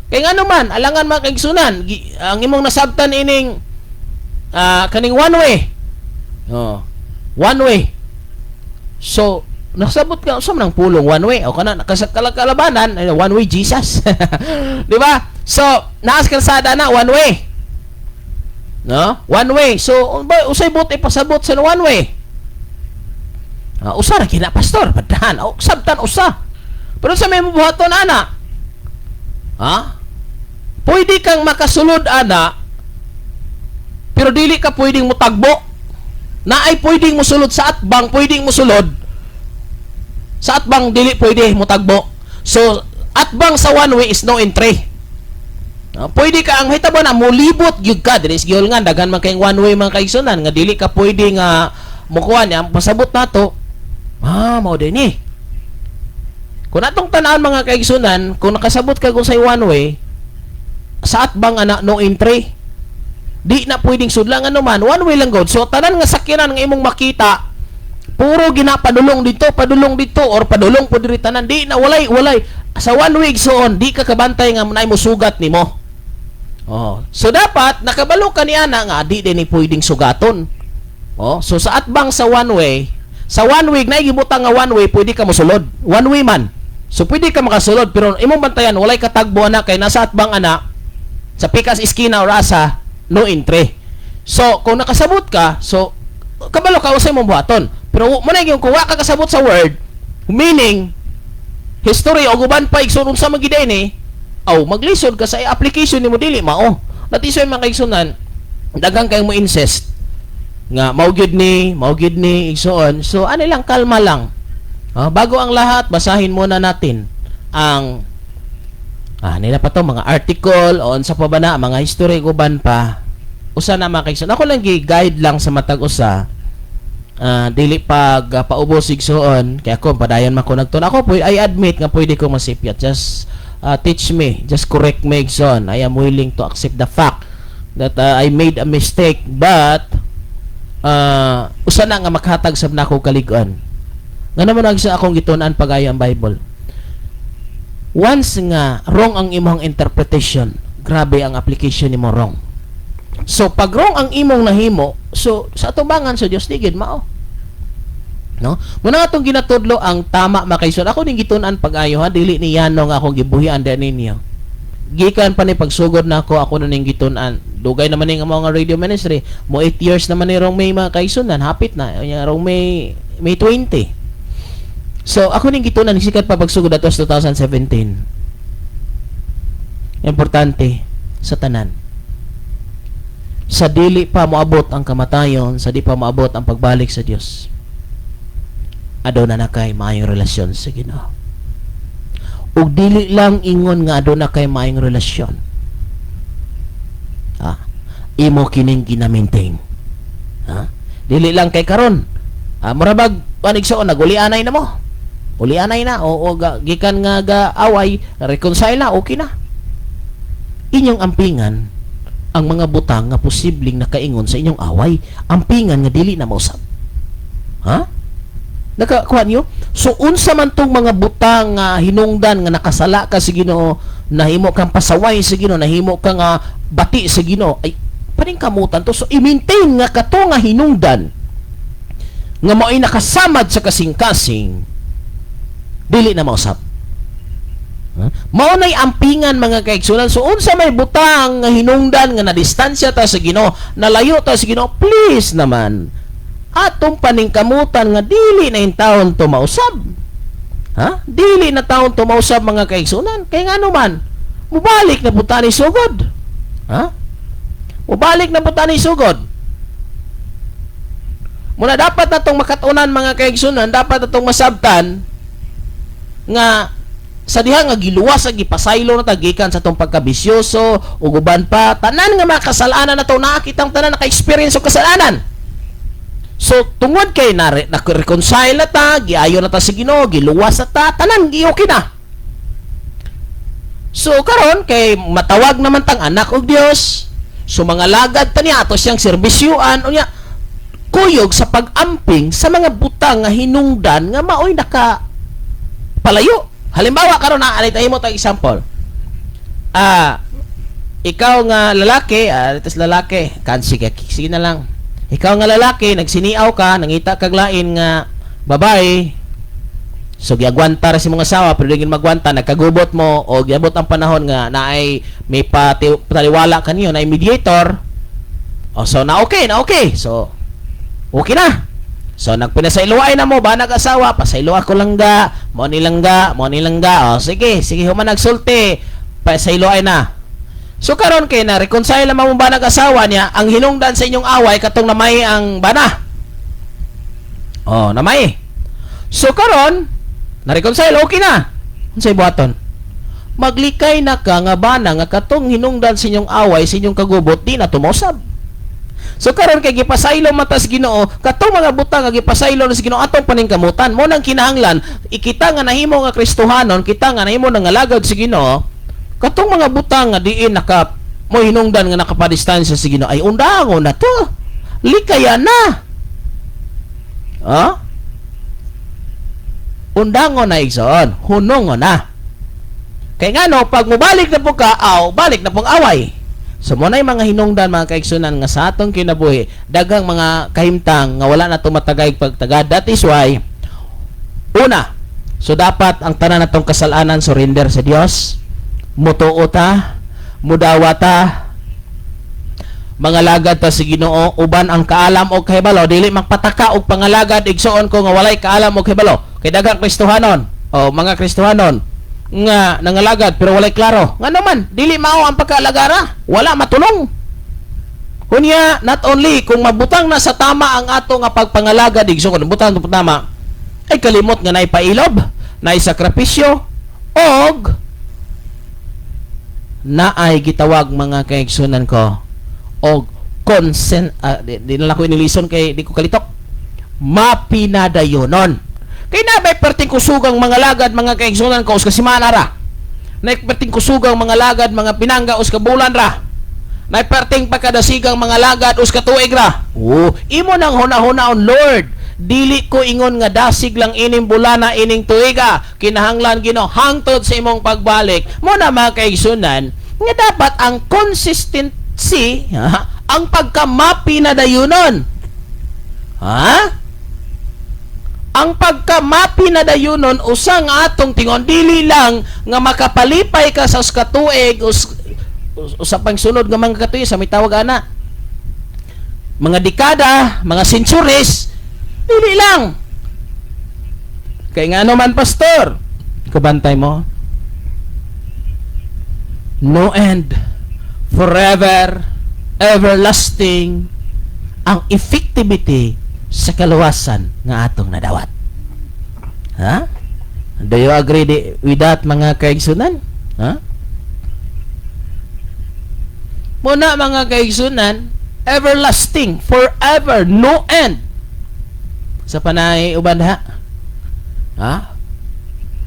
kay ngano man, alangan, mga kaigsunan, ang imong nasabtan ining kaning one way. Oh, one way. So nasabot ka sa man ang pulong one way o kana sa kalabanan, ay, one way Jesus, di ba? So naas kalsada na one way, no? One way. So ba, usay buot ipasabot sa one way? Usa ra kina, pastor, padahan o sabtan usa, pero sa may buhaton ana, ha, pwede kang makasulod ana, pero dili ka pwedeng mutagbo na ay pwedeng musulod sa atbang, pwedeng musulod sa atbang, dili pwede mutagbo. So atbang sa one way is no entry. Pwede ka ang hitabo na mulibot gyud ka diri sa nga daghan man kayong one way, mga kaigsunan, nga dili ka pwede nga mukuha niya. Ang pasabot nato, mao din ni kung atong tan-awon, mga kaigsunan, kung nakasabot ka kung sa one way sa atbang ana, no entry, di na pwedeng sudlan, ano man, one way lang god. So tanan nga sakyanan nga imong makita, puro gina padulong dito, padulong dito, or padulong po diri tanan. Di na walay walay sa one way soon, di ka kabantay nga naay mosugat nimo. Oh, so dapat nakabalo ka ni ana nga di din ni pwedeng sugaton. Oh, so sa atbang sa one way, sa one way na gibutang nga one way, pwede ka mosulod, one way man. So pwede ka makasulod, pero imong bantayan walay katagbo ana kay nasa atbang ana sa pikas iskina or asa, no entry. So kung nakasabot ka, so kabalo ka usay mong buhaton. Pero mo na yung kung wa ka kasabot sa word meaning, history o guban pa, igsoon, unsa man gid ni, aw maglisod ka sa application nimo, dili mao. Natisoy, mga kaigsunan, daghang kay mo insist nga mao gyud ni, igsoon. So ano lang, kalma lang. Bago ang lahat, basahin muna natin ang nila pa to mga article o unsa pa ba na mga history, uban pa. Usa na, mga kaigsoon, ako lang gi-guide lang sa matag usa, dili pag paubos, igsoon, kay ako padayon man ko nagtun ako po. I admit nga pwede ko masipyat. Just teach me, just correct me, igsoon. I am willing to accept the fact that I made a mistake, but usa na nga makhatag sab nako kalig-on nga naman ang sa akong gitun-an pagayo ang Bible. Once nga wrong ang imong interpretation, grabe ang application nimo wrong. So pag wrong ang imong nahimo, so sa atubangan sa Dios di gid mao, no? Muna atong ginatudlo ang tama, makaison. Ako ning gitun-an pag-ayo ha, dili ni yano nga akong gibuhian din ninyo. Gikan pa ni pagsugod na ako, ako na ning gitun-an. Dugay naman ning mga radio ministry. Mo 8 years naman ni rong May, mga kaigsunan, hapit na. Unya rong May 20. So ako ning gitun-an sikat pa pagsugod ato sa 2017. Importante sa tanan, sa dili pa moabot ang kamatayon, sa di pa moabot ang pagbalik sa Dios, aduna na kay maayong relasyon sa Ginoo. Ug dili lang ingon nga aduna kay maayong relasyon. Imo kining gina-maintain. Ha? Dili lang kay karon. Mura bag panigsoon naguli-anay na mo. Uli-anay na o gikan nga ga away, reconcile na, okay na. Inyong ampingan ang mga butang nga posibleng nakaingon sa inyong away, ampingan nga dili na mausab. Ha? Nakakuha niyo? So unsa man tong mga butang nga hinungdan nga nakasala ka sa Ginoo, nahimo kang pasaway sa Ginoo, nahimo kang bati sa Ginoo, ay paningkamutan to. So i-maintain nga kato nga hinungdan nga mao'y nakasamad sa kasing-kasing dili na mausab. Ha? Mao nay ampingan, mga kaigsunan. So unsa may butang nga hinungdan nga na distansya ta sa Ginoo, nalayo ta sa Ginoo, please naman. Atong paningkamutan nga dili na intawon to mausab. Ha? Dili na taon to mausab, mga kaigsunan. Kay ngano man, mubalik na pud ta ni sugod. Ha? Mubalik na pud ta ni sugod. Muna dapat natong makatunan, mga kaigsunan, dapat natong masabtan nga sa diha nga giluwas ang gipasaylo na ta gikan sa atong pagkabisyoso ug uban pa, tanan nga mga kasalanan nato, nakitang tanan naka-experience og kasalanan. So tungod kay na na-reconcile na ta, giayo na ta sa Ginoo, giluwas na ta, tanan gi-okay na. So karon kay matawag naman tang anak og Dios, so mga lagad ta niya, ato siyang serbisyuan. Unya kuyog sa pag-amping sa mga butang nga hinungdan nga maoy naka palayo. Halimbawa karon na anay tayo mo tag example. Ikaw nga lalaki, ito lalaki, kan sige, sige na lang. Ikaw nga lalaki, nagsiniaw ka, nangita kag lain nga babae. So giagwanta ra si mga asawa, pero di magwanta, nagkagubot mo o giabot ang panahon nga naay may pataliwala kaniyo, na mediator. O so na okay, na okay. So okay na. So nagpinasayloay na mo ba nag-asawa, pasaylo ako langga, mo ni langga, mo ni langga. O sige, sige, human nagsulti, pasayloay na. So karon kay na reconcile naman mo ba nag-asawa niya, ang hinungdan sa inyong away katong namay ang bana. Oh, namay. So karon na reconcile, okay na. Unsay buhaton? Maglikay na ka nga bana nga katong hinungdan sa inyong away, sa inyong kagubot, di na tumausab. So karon kay gipasaylo man ta sa Ginoo, katong mga butang nga gipasaylo na sa Ginoo, atong paningkamutan. Mo nang kinahanglan ikita nga nahimo nga Kristohanon, kita nga nahimo nga ngalagad sa Ginoo, katong mga butang nga diin naka mo hinungdan nga nakapadistansya sa Ginoo ay undangon na to. Likaya na. Ha? Undangon na, igsoon, hunongon na. Kay ngano, pag mobalik na po ka, aw, balik na pong away. So mo na mga hinungdan, mga kaigsunan, nga sa atong kinabuhi, daghang mga kahimtang nga wala na tumatagay pagtagad. That is why una, so dapat ang tanan natong kasalanan surrender sa Dios. Mutuo ta, mudawa ta, mga lagad ta sa Ginoo uban ang kaalam og kahibalo, dili magpataka og pangalagad, igsuon ko, nga walay kaalam og kahibalo, kay daghang Kristohanon o mga Kristohanon nga nangalagad pero walay klaro. Nga naman dili mao ang pagkaalagara, wala matulong. Unya not only kung mabutang na sa tama ang ato nga pagpangalagad, igsoon, kung butang na tama, ay kalimot nga naay pailob, naay sakripisyo og naay gitawag, mga kaigsunan ko, og consent. Di na lang ko inilison kay di ko kalitok, mapinadayonon. Kay na may perting kusugang mga lagad, mga kaigsunan ko, us ka simana ra, na perting kusugang mga lagad, mga pinangga, us ka bulan ra, na perting pagkadasigang mga lagad, us ka tuig ra. Oh, imo nang huna-hunaon, "Lord, dili ko ingon nga dasig lang ining bulana, ining tuiga, kinahanglan, Ginoo, hangtod sa imong pagbalik." Mo na, mga kaigsunan, nga dapat ang consistency, ha, ang pagkamapinadayunon, ha, ang pagkamapinadayunon usa nga atong tingon, dili lang nga makapalipay ka sa usa ka tuig, usa pang sunod nga mga katuig, sa may tawag ana, mga dekada, mga centuries, dili lang. Kay nga man, pastor, kabantay mo, no end, forever, everlasting ang effectivity sa kaluwasan nga atong nadawat. Ha? Do you agree with that, mga kaigsunan? Ha? Muna, mga kaigsunan, everlasting, forever, no end. Sa panay uban ha? Ha?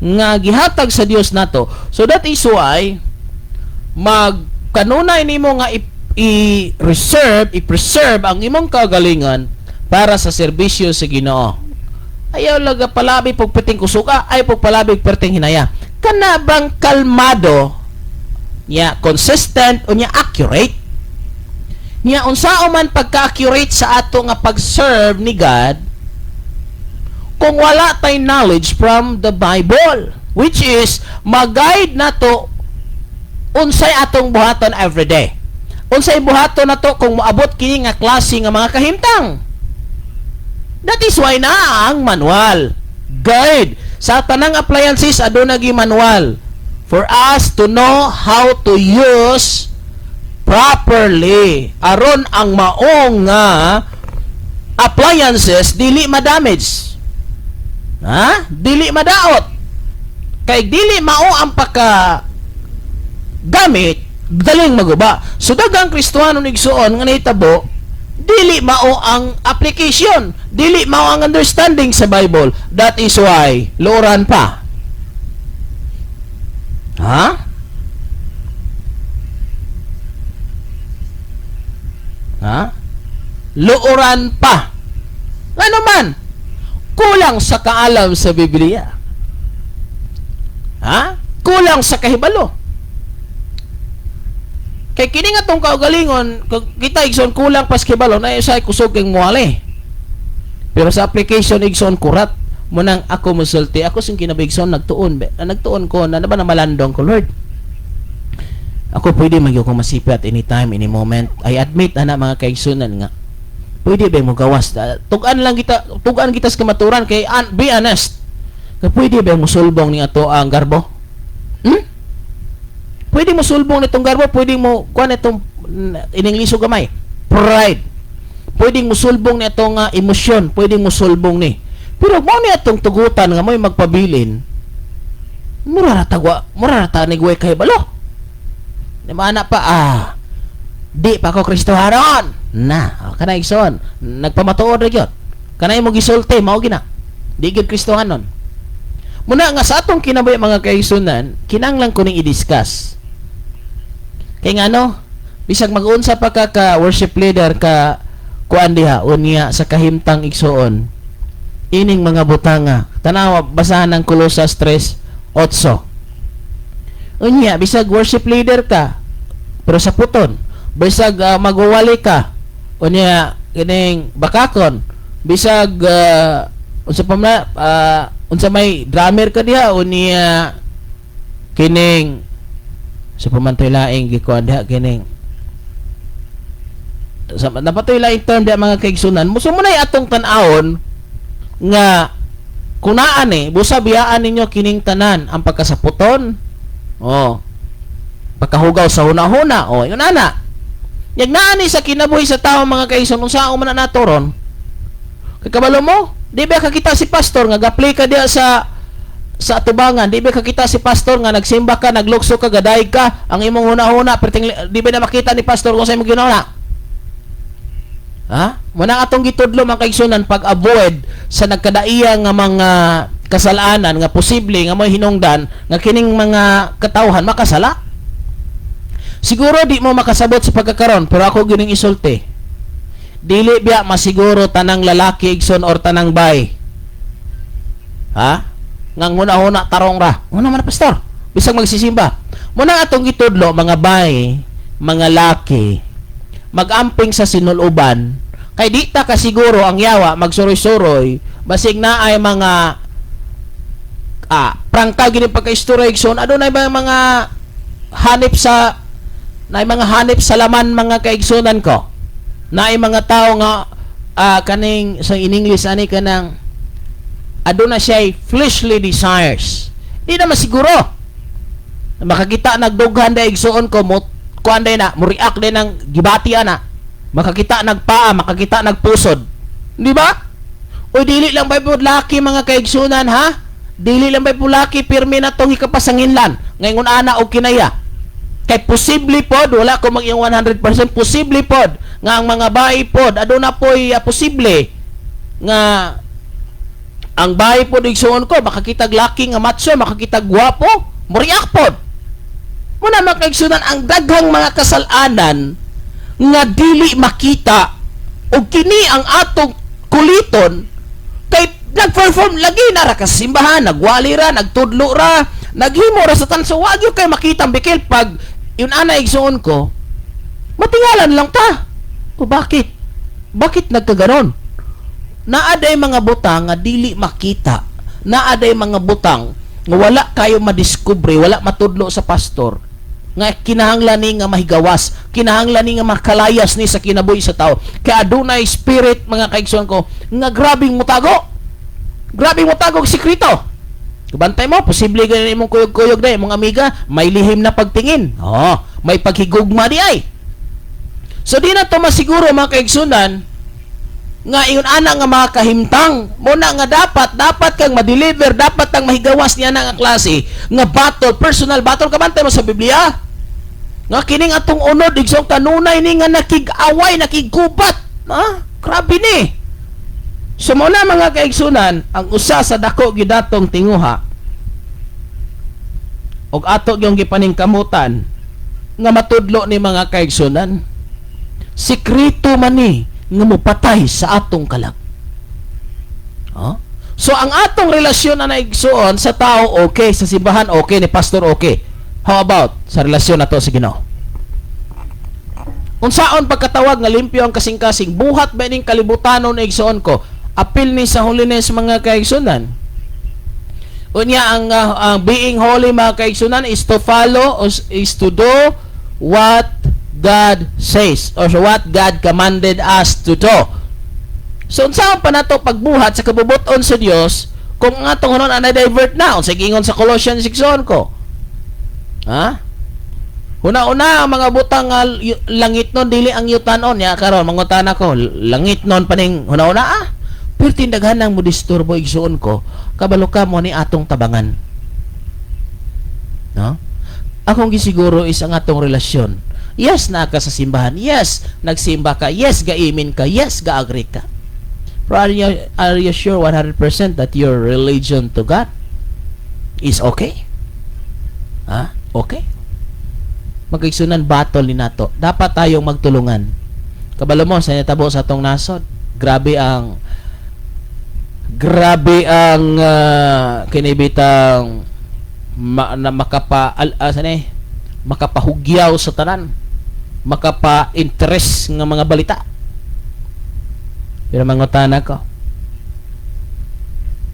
Nga gihatag sa Dios nato. So that is why mag kanunay nimo nga i-reserve, i-preserve ang imong kagalingan para sa serbisyo sa Ginoo. Ayaw laga palabi pag perting kusuka, ay pag palabi perting hinaya. Kana bang kalmado niya, consistent unya accurate niya, unsaon man pagka-accurate sa ato nga pag-serve ni God kung wala tay knowledge from the Bible? Which is ma-guide nato unsay atong buhaton everyday. Unsay buhaton nato kung moabot kini nga klase nga mga kahimtang. That is why naa ang manual. Guide. Sa tanang appliances, aduna gi manual for us to know how to use properly aron ang maong nga appliances dili ma-damage. Ha? Dili madaot. Kay dili mao ang pagka gamit, daling maguba. So daghang Kristohanon, igsuon, nga nahitabo, dili mao ang application, dili mao ang understanding sa Bible. That is why luoran pa. Ha? Ha? Luoran pa. Ano man? Kulang sa kaalam sa Biblia. Ha? Kulang sa kahibalo. Kay kini nga tong kaugalingon, kung kita, igsoon, kulang pas kahibalo na usay kusog kang muali. Pero sa application, igsoon, kurat mo nang ako musulti. Ako sing kinabi, igsoon, nagtuon be. Ah, nagtuon ko na, na ba na malandong ko, Lord. Ako pwede magyud ko masipi at anytime, any moment. I admit ana, mga kaigsunan, nga pwede ba mo gawas? Tugan lang kita, tugan kita sa kamaturan kay be honest. Kay pwede ba mo sulbong ni ato ang garbo? Pwede mo sulbong nitong garbo, pwede mo kuan itong ining liso gamay. Pride. Pwede mo sulbong ni atong emosyon, pwede mo sulbong ni. Pero mo ni atong tugutan nga mo'y magpabilin. Mura ra tagwa, mura ra ta nigway kay balo. Di maana pa di pa ako Kristohanon. Na, oh, kana, igsoon, nagpamatuod ra gyud. Kana imo gisulti mao gina. Di gyud Kristohanon. Muna nga sa atong kinabuhi, mga kaigsunan, kinanglan ko ning i-discuss. Kay ngano, bisag mag-unsa pa ka ka worship leader ka kuan diha unya sa kahimtang, igsuon, ining mga butanga, tanawa, basahan ng Colosas 3:8. Unya bisag worship leader ka pero sa puton, bisag magwawali ka unya kining bakakon, bisag unsa pa man, unsa may drummer ka diha unya kining sa pa man to'y laing gikuan diha, kining sa napatoy laing term diha, mga kaigsunan mo. So muna'y atong tan-awon nga kunaan eh busa biyaan ninyo kining tanan, ang pagkasaputon, oh, pagkahugaw sa huna-huna, oh, yun ana. Yag naa ni sa kinabuhi sa tao, mga kaigsunan, unsa man na nato ron? Kay kabalo mo, di ba kakita si pastor nga ga-play ka diha sa atubangan, di ba kakita si pastor nga nagsimba ka, naglukso ka, gadayeg ka, ang imong huna-huna, perting, di ba na makita ni pastor kung sa imong ginahuna? Ha? Muna atong gitudlo, mga kaigsunan, pag-avoid sa nagkadaiya nga mga kasalanan nga posible nga may hinungdan nga kining mga katawhan makasala. Siguro di mo makasabot sa pagkakaron, pero ako gining isulti. Dili biya masiguro tanang lalaki, igsoon, or tanang bay. Ha? Nga huna-huna tarong ra. Una man, pastor. Bisag magsisimba. Muna atong gitudlo, mga bay, mga laki, magamping sa sinuluban kay di ta kasiguro ang yawa magsuroy-suroy basig na ay mga prangka gini pagkaistorya, igsoon, adunay ba mga hanip sa na mga hanip sa laman, mga kaigsunan ko, na ay mga tao nga kaning sa in English ani kanang aduna siya fleshly desires. Di na masiguro makakita nagdughan da, igsuon ko, mo kuan day na mo react day ng gibati ana, makakita nagpaa, makakita nagpusod, di ba? O dili lang ba po laki, mga kaigsunan, ha? Dili lang ba po laki pirmi na tong hikapasanginlan ngayon ana og kinaya, kay posible pod, wala ko mag 100%, posible pod nga ang mga bae pod aduna poy posible nga ang bae pod, igsuon ko, makakitag laki nga macho, makakitag gwapo, mo-react pod. Muna, mga kaigsunan, ang daghang mga kasalanan nga dili makita ug kini ang atong kuliton kay nag-perform lagi na ra ka sa simbahan, nagwali ra, nagtudlo ra, naghimo ra sa tanso, wa gyud kay makita ang bikil. Pag yun ana, igsuon ko, matingalan lang ta. O bakit? Bakit nagkaganon? Naa day mga butang nga dili makita. Naa day mga butang Nga wala kayo madiskubre, wala matudlo sa pastor, nga kinahanglan ni nga mahigawas, kinahanglan ni nga makalayas ni sa kinabuhi sa tao. Kaya adunay spirit, mga kaigsoon ko, nga grabing mutago. Grabing mutago og sikreto. Kabantay mo, posible ganin imong kuyog-kuyog na imong amiga, may lihim na pagtingin. Oh, may paghigugma di ay. So di na to masiguro, mga kaigsunan, nga ingon ana nga mga kahimtang mo na nga dapat dapat kang ma-deliver, dapat kang mahigawas niya na nga klase nga battle, personal battle. Kabantay mo sa Biblia nga kining atong unod, igsoon, kanunay ni nga nakig-away, nakiggubat, ha? Grabe ni. So mo na, mga kaigsunan, ang usa sa dako gidatong tinguha og ato yung gipaningkamutan nga matudlo ni mga kaigsunan, sikreto man ni nga mopatay sa atong kalag. Oh? So ang atong relasyon na naigsuon sa tao okay, sa simbahan okay, ni pastor okay. How about sa relasyon nato sa Ginoo? Unsaon pagkatawag nga limpyo ang kasing-kasing? Buhat ba ning kalibutanon, igsoon ko? Apil ni sa holiness, mga kaigsunan. Unya ang being holy, mga kaigsunan, is to follow or is to do what God says or what God commanded us to do. So unsaon pa nato pagbuhat sa kabubuton sa Dios kung ang atong hunahuna na divert na? Unsa giingon sa Colossians 6 ko? Ha? Una-una ang mga butang nga langit nun, dili ang yutanon ya. Karon mangutana ko, langit nun paning una-una ah. Pero tindaghan nang mo disturbo, igsuon ko, kabalo ka mo ni atong tabangan. No? Akong gisiguro is ang atong relasyon. Yes, naa ka sa simbahan. Yes, nagsimba ka. Yes, gaimin ka. Yes, ga-agree ka. Pero are you sure 100% that your religion to God is okay? Ha? Okay? Magkaigsunan, battle ni nato. Dapat tayong magtulungan. Kabalo mo sa natabo sa atong nasod. Grabe ang kinibitang na makapa al, saan eh, makapahugyaw sa tanan, makapa-interest nga mga balita. Pero mangutana ko,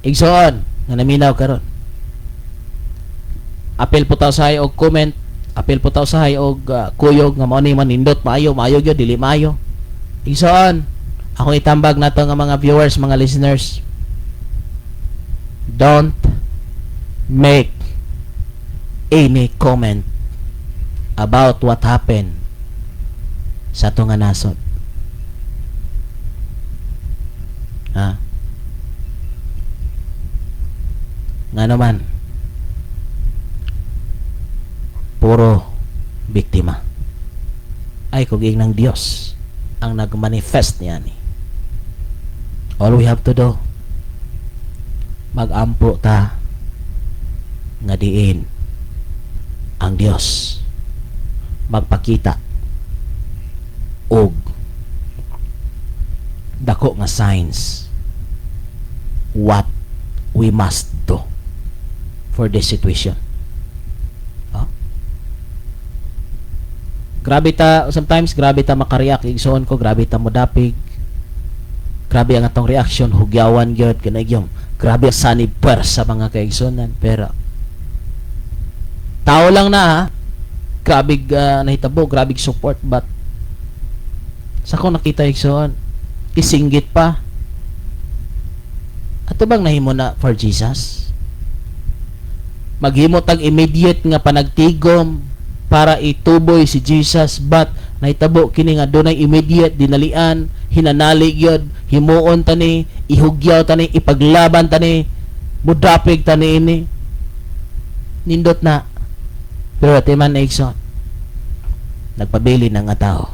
igsoon nga naminaw karon, apil po ta usahay og comment, apil po ta usahay og kuyog nga mao ni manindot, maayo, maayo gyud, dili maayo. Igsoon, akong itambag nato nga mga viewers, mga listeners, don't make any comment about what happened sa atong nga nasod. Ha? Nga naman, puro biktima. Ay, kung ng Dios ang nagmanifest niya ni. All we have to do, magampo ta nga diin ang Dios magpakita og dako nga signs what we must do for this situation. Oh? Grabe ta sometimes, grabe ta makareact, igsoon ko, grabe ta modapig. Grabe ang atong reaction, hugyawan gyud kanay yung grabe ang sanib sa mga kaigsunan, pero tao lang na ha. Grabe nahitabo, grabe support, but sa akong nakita, igsoon, isinggit pa. Ato bang nahimo na for Jesus? Maghimo tag immediate nga panagtigom para ituboy si Jesus, but nahitabo kini nga dunay immediate dinalian, hinanali gyud, himuon tani, ihugyaw tani, ipaglaban tani, mudapig tani ini. Nindot na. Pero ati man, igsoon, nagpabili ng nga tao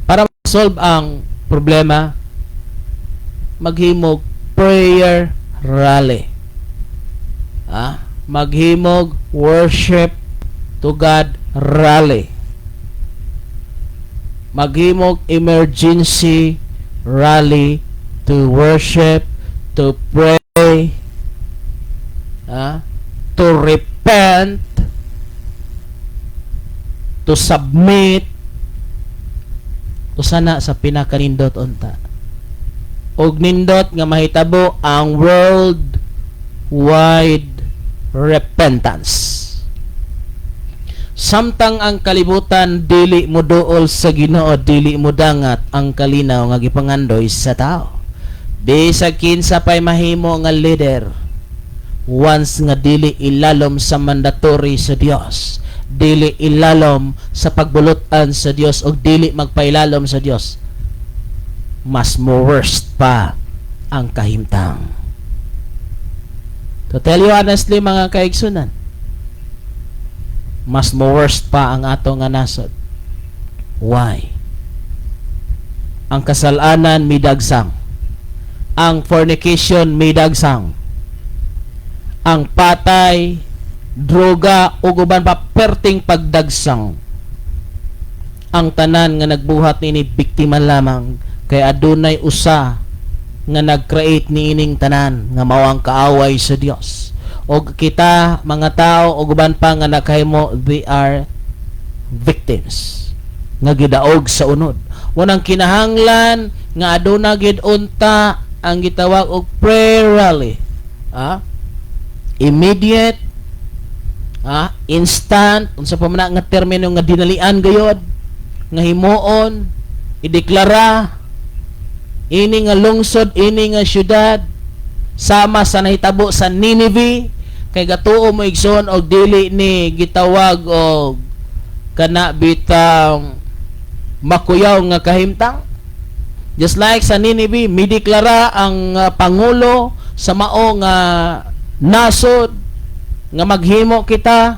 para solve ang problema. Maghimog prayer rally, ah, maghimog worship to God rally, maghimog emergency rally to worship, to pray, ah, to repent, to submit. Usa na sa pinakanindot unta. Og nindot nga mahitabo ang world wide repentance. Samtang ang kalibutan dili mo duol sa Ginoo, dili mo dangat ang kalinaw nga gipangandoy sa tao. Bisag kinsa pay mahimo nga leader, once nga dili ilalom sa mandatory sa Dios, dili ilalom sa pagbulutan sa Dios og dili magpailalom sa Dios, mas mo worst pa ang kahimtang. To tell you honestly, mga kaigsunan, mas mo worst pa ang ato nga nasod. Why? Ang kasalanan midagsang. Ang fornication midagsang. Ang patay, droga ug uban pa perting pagdagsang. Ang tanan nga nagbuhat niini, biktima lamang, kay adunay usa nga nag-create niining tanan nga mao ang kaaway sa Dios. Og kita mga tao ug uban pa nga nakahimo, they are victims nga gidaog sa unod. Unang kinahanglan nga aduna gid unta ang gitawag og prayer rally. Ah? Immediate, instant, unsa pa man na nga termino nga dinalian gayod nga himuon, ideklara ini nga lungsod, ini nga syudad, sama sa nahitabo sa Nineveh. Kay gatuo mo, igsoon, og dili ni gitawag og kana bitang makuyaw nga kahimtang. Just like sa Nineveh, mideklara ang pangulo sa mao nga nasod nga maghimo kita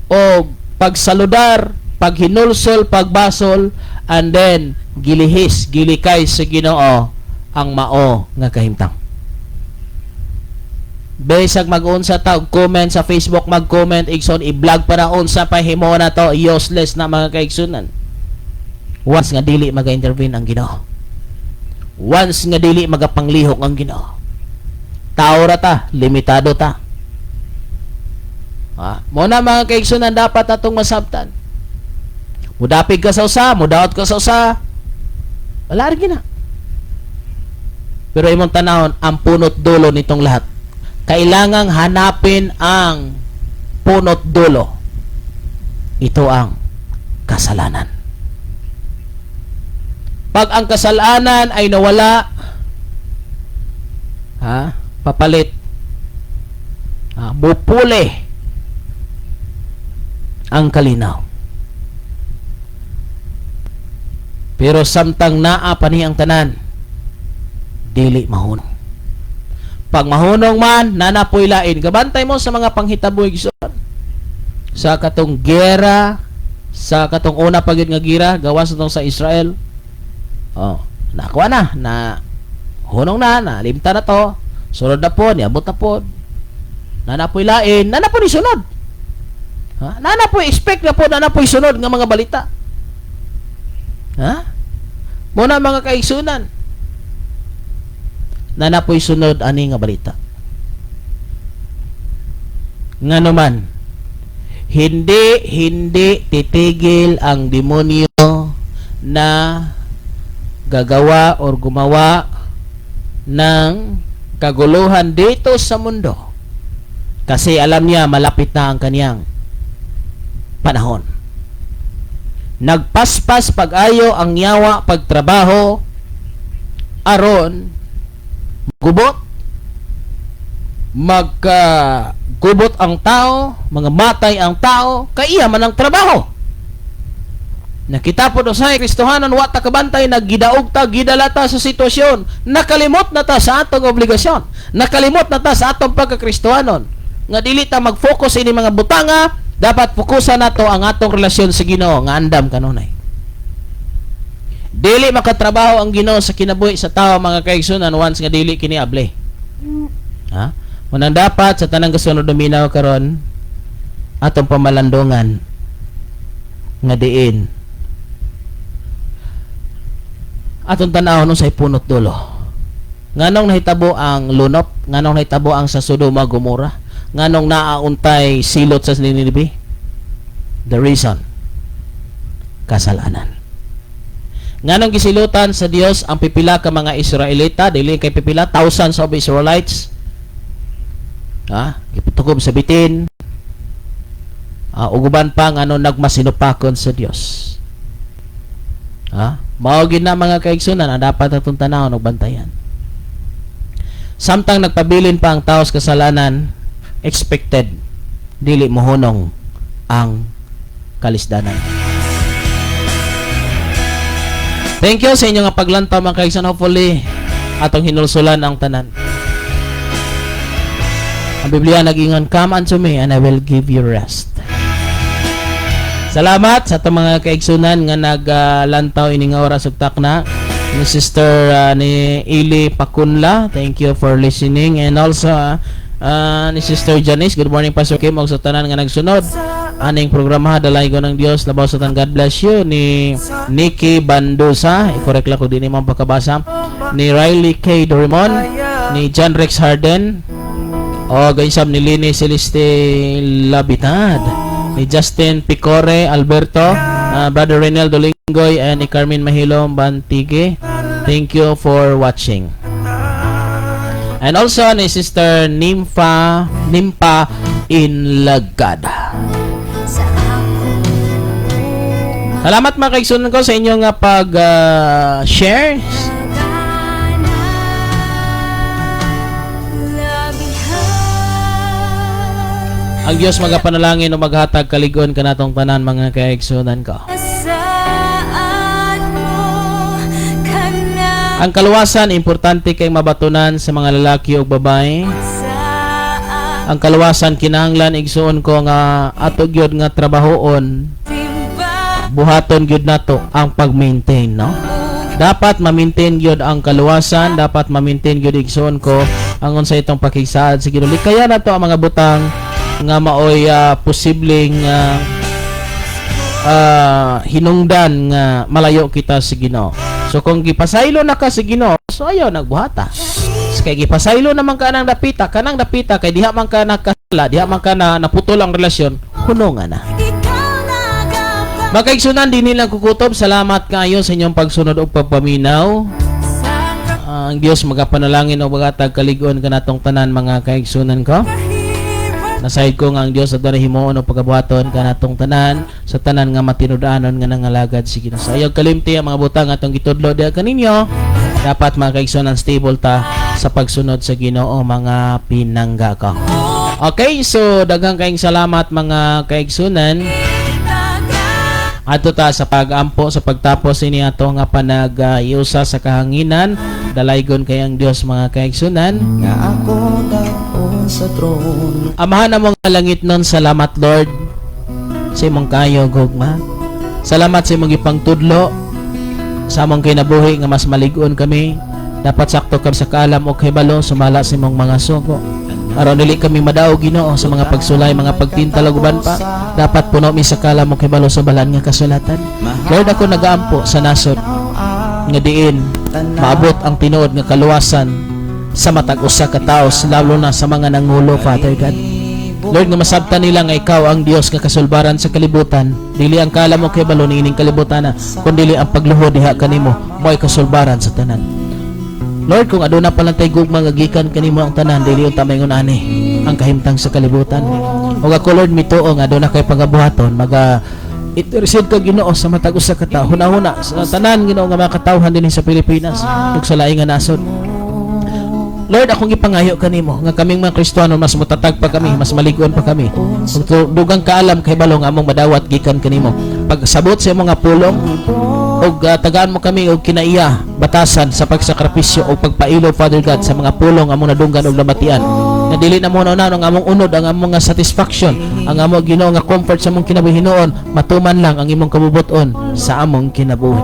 og pagsaludar, paghinulsol, pagbasol, and then gilihis, gilikay sa Ginoo ang mao nga kahimtang. Bisag mag-unsa ta og comment sa Facebook, mag-comment, igsoon, i-vlog pa na, unsa pa himo na to, useless na, mga kaigsunan. Once nga dili maga-intervene ang Ginoo. Once nga dili magapanglihok ang Ginoo. Tao ra ta, limitado ta. Ha? Mo na, mga kaigsunan, dapat atong masabtan. Mudapig ka sa usa, mudaot ka sa usa. Wala rin gina. Pero imong tanawon ang punot dulo nitong lahat. Kailangang hanapin ang punot dulo. Ito ang kasalanan. Pag ang kasalanan ay nawala, ha, papalit, ha, mupuli ang kalinaw. Pero samtang naa pa ni ang tanan, dili mahunong. Pag mahunong man, nanapoy lain. Gabantay mo sa mga panghitabo, igsoon. Sa katong gera, sa katong una pa gyud nga gira, gawas atong sa Israel. Oh, nakuha na, na hunong na, na limta na to. Sunod na po, niabot na po. Nanapoy lain, nanapoy ni sunod. Ha? Nanapoy expect na po, nanapoy sunod nga mga balita. Ha? Muna, mga kaigsunan, nanapoy sunod ani nga balita. Ngano man, hindi hindi titigil ang demonyo na gagawa or gumawa ng kaguluhan dito sa mundo. Kasi alam niya malapit na ang kaniyang panahon. Nagpaspas pag-ayo ang yawa pagtrabaho aron gubot, magkagubot ang tao, mga matay ang tao, kay iya man ang trabaho. Nakita po sa Kristohanon, wa ta kabantay, naggidaog ta, gidala ta sa sitwasyon. Nakalimot na ta sa atong obligasyon. Nakalimot na ta sa atong pagkakristohanon. Nga dili ta mag-focus ini mga butanga, dapat fokusan nato ang atong relasyon sa Ginoo nga andam kanunay. Dili makatrabaho ang Ginoo sa kinabuhi sa tao, mga kaigsunan, once nga dili kini abli. Ha? Munang dapat sa tanang kasunod dominaw karon, atong pamalandungan nga diin atong tan-awon unsay punot dulo. Nganong nahitabo ang lunop? Nganong nahitabo ang sa Sodoma, Gomora? Nganong naauntay silot sa Ninive? The reason, kasalanan. Nganong gisilutan sa Dios ang pipila ka mga Israelita, dili kay pipila, thousands of Israelites? Ha? Gipatukob sa bitin. Ug uban pa, ngano nagmasinupakon sa Dios? Ha? Mao gid na, mga kaigsunan, ang dapat atong tanawon ug bantayan. Samtang nagpabilin pa ang tao sa kasalanan, expected dili mohunong ang kalisdanan. Thank you sa inyong nga paglantaw, mga kaigsunan. Hopefully atong hinulsulan ang tanan. Ang Biblia nag-ingon, "Come unto me and I will give you rest." Salamat sa atong mga kaigsunan nga naglantaw ini nga oras ug takna, ni Sister ni Ili Pakunla. Thank you for listening and also ni Sister Janice. Good morning, Pastor Kim, ug sa tanan nga nagsunod aning programa. Dalaygon ng Dios labaw sa tanan. God bless you. Ni Nikki Bandusa, i-correct lang ko dinhi mo pagkabasa. Ni Riley K. Dorimon, ni John Rex Harden, o gaysab ni Lini Celeste Labitad, ni Justin Picore Alberto, Brother Renel Dolingoy, and ni Carmen Mahilom Bantige. Thank you for watching. And also ni Sister Nympha Nimpa Inlagad. Sa akong Salamat, mga kaigsunan ko, sa inyong pag share. Gana labihan. Ang Dios magapanalangin o maghatag kaligon kanatong tanan, mga kaigsunan ko. Saad mo ka na. Ang kaluwasan, importante kay mabatunan sa mga lalaki o babae. Sa Ang kaluwasan, kinahanglan, igsuon ko, nga ato gyud nga trabahoon, timba buhaton gyud nato ang pag-maintain, no? Dapat ma-maintain gyud ang kaluwasan, dapat ma-maintain gyud, igsuon ko, ang unsa itong pakigsaad sa Ginoo. Kaya nato ang mga butang nga maoy posibleng hinungdan nga malayo kita sa Ginoo. So kung gipasaylo na ka sa Ginoo, so ayaw nagbuhata. So, kay gipasaylo naman ka ng dapita, kanang dapita kay diha man ka nakasala, diha man ka na naputol ang relasyon, hunonga na. Ikaw nagapa Mga kaigsunan, dinhi lang kukutob. Salamat kayo sa inyong pagsunod ug pagpaminaw. Sa Ang Dios magapanalangin o magatag kaligon kanatong tanan, mga kaigsunan ko. Kahibat. Nasayod ko nga ang Dios adunay himuon o pagabuhaton kanatong tanan sa tanan nga matinud-anon nga nangalagad sa Ginoo. Sa ayaw kalimti ang mga butang atong gitudlo diha kaninyo. Dapat, mga kaigsunan, stable ta sa pagsunod sa Ginoo, mga pinangga ko. Okay, so daghang kaayong salamat, mga kaigsunan. Adto ta sa pag-ampo sa pagtapos ini ato nga panag-iusa sa kahanginan. Dalaygon kay ang Dios, mga kaigsunan. Nga ako dag-on sa trono. Amahan namong nga langit nun, salamat, Lord, sa imong kayo gugma. Salamat sa imong gipangtudlo sa among kinabuhi nga mas malig-on kami. Dapat sakto kami sa kaalam o kahibalo sumala sa imong mga sugo. Aron dili kami madaog, Ginoo, sa mga pagsulay, mga pagtintal ug uban pa. Dapat puno mi sa kaalam o kahibalo sa balaan nga kasulatan. Lord, ako nagaampo sa nasod nga diin maabot ang tinuod nga kaluwasan sa matag usa ka tawo, lalo na sa mga nangulo, Father God. Lord, nga masabtan nila nga ikaw ang Dios nga kasulbaran sa kalibutan. Dili ang kaalam o kahibalo niining kalibutan na, kundi ang pagluhod diha kanimo mo'y kasulbaran sa tanan. Lord, kung aduna pa lang tay gugma nga gikan kanimo ang tanan, dili unta maingon ani ang kahimtang sa kalibutan. Ug ako, Lord, mituo nga aduna kay pagabuhaton, maga intercede ka, Ginoo, sa matag usa ka tawo. Hunahuna sa tanan, Ginoo, nga mga katawhan dinhi sa Pilipinas ug sa laing nga nasod. Lord, akong gipangayo kanimo nga kaming mga Kristiyano mas mutatag pa kami, mas malig-on pa kami. Ug dugang kaalam kay balo nga among madawat gikan kanimo. Pagsabot sa imong nga pulong ug tagaan mo kami og kinaiya batasan sa pagsakripisyo o pagpailo, Father God, sa mga pulong among nadunggan og nabatian. Nga dili na mo na ang among unod, ang among nga satisfaction, ang among, Ginoo, nga comfort sa among kinabuhi hinuon, matuman lang ang imong kabubuton sa among kinabuhi.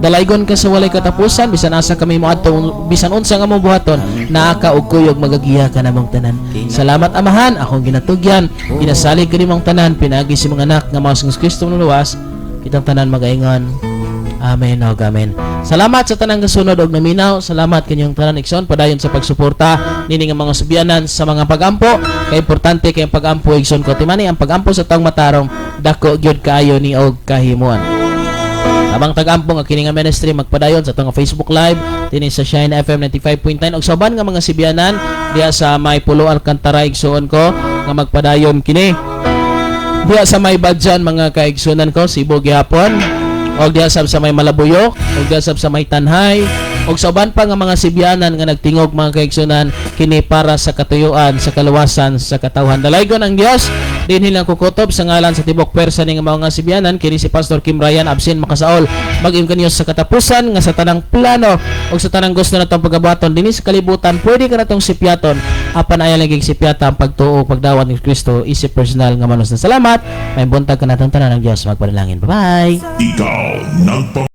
Dalaygon ka sa walay katapusan, bisan asa kami moadto, bisan unsa nga among buhaton, naa ka og kuyog magagiya ka namong tanan. Salamat, Amahan, akong ginatugyan, ginasalig kanimong tanan pinaagi sa mga anak nga mao si Kristo luwas. Kitang tanan magaingon. Amen og amen. Salamat sa tanang kasunod og naminaw. Salamat kanyong tanan, igsoon, padayon sa pagsuporta nini nga mga subyanan sa mga pagampo. Kay importante kay ang pagampo, igsoon ko, timani ang pagampo sa taong matarong dako gyud kaayo ni og kahimuan. Tabang tagampo nga kini nga ministry magpadayon sa atong Facebook Live dinhi sa Shine FM 95.9 ug sa uban nga mga sibianan diha sa may Pulo Alcantara, igsuon ko, nga magpadayon kini diha sa may Badjan, mga kaigsunan ko, Cebu gihapon, og diha sab sa may Malabuyok, og diha sab sa may Tanhay, og sa uban pa nga mga sibianan nga nagtingog, mga kaigsunan, kini para sa katuyuan sa kaluwasan sa katawhan. Dalaygon ang Dios. Dinhi lang kukutob sa ngalan sa tibok pwersa ning mga sibianan. Kini si Pastor Kim Ryan, absin makasaol. Mag-ingon kaniyo sa katapusan nga sa tanang plano og sa tanang gusto natong pagabuhaton dinhi sa kalibutan, pwede ka natong sipyaton, apan ayaw lang sipyata ang pagtuo, pagdawat ni Kristo isip personal nga manos na. Salamat, may buntag kanatong tanan. Ang Dios magpanalangin. Bye bye. Ikaw nagpa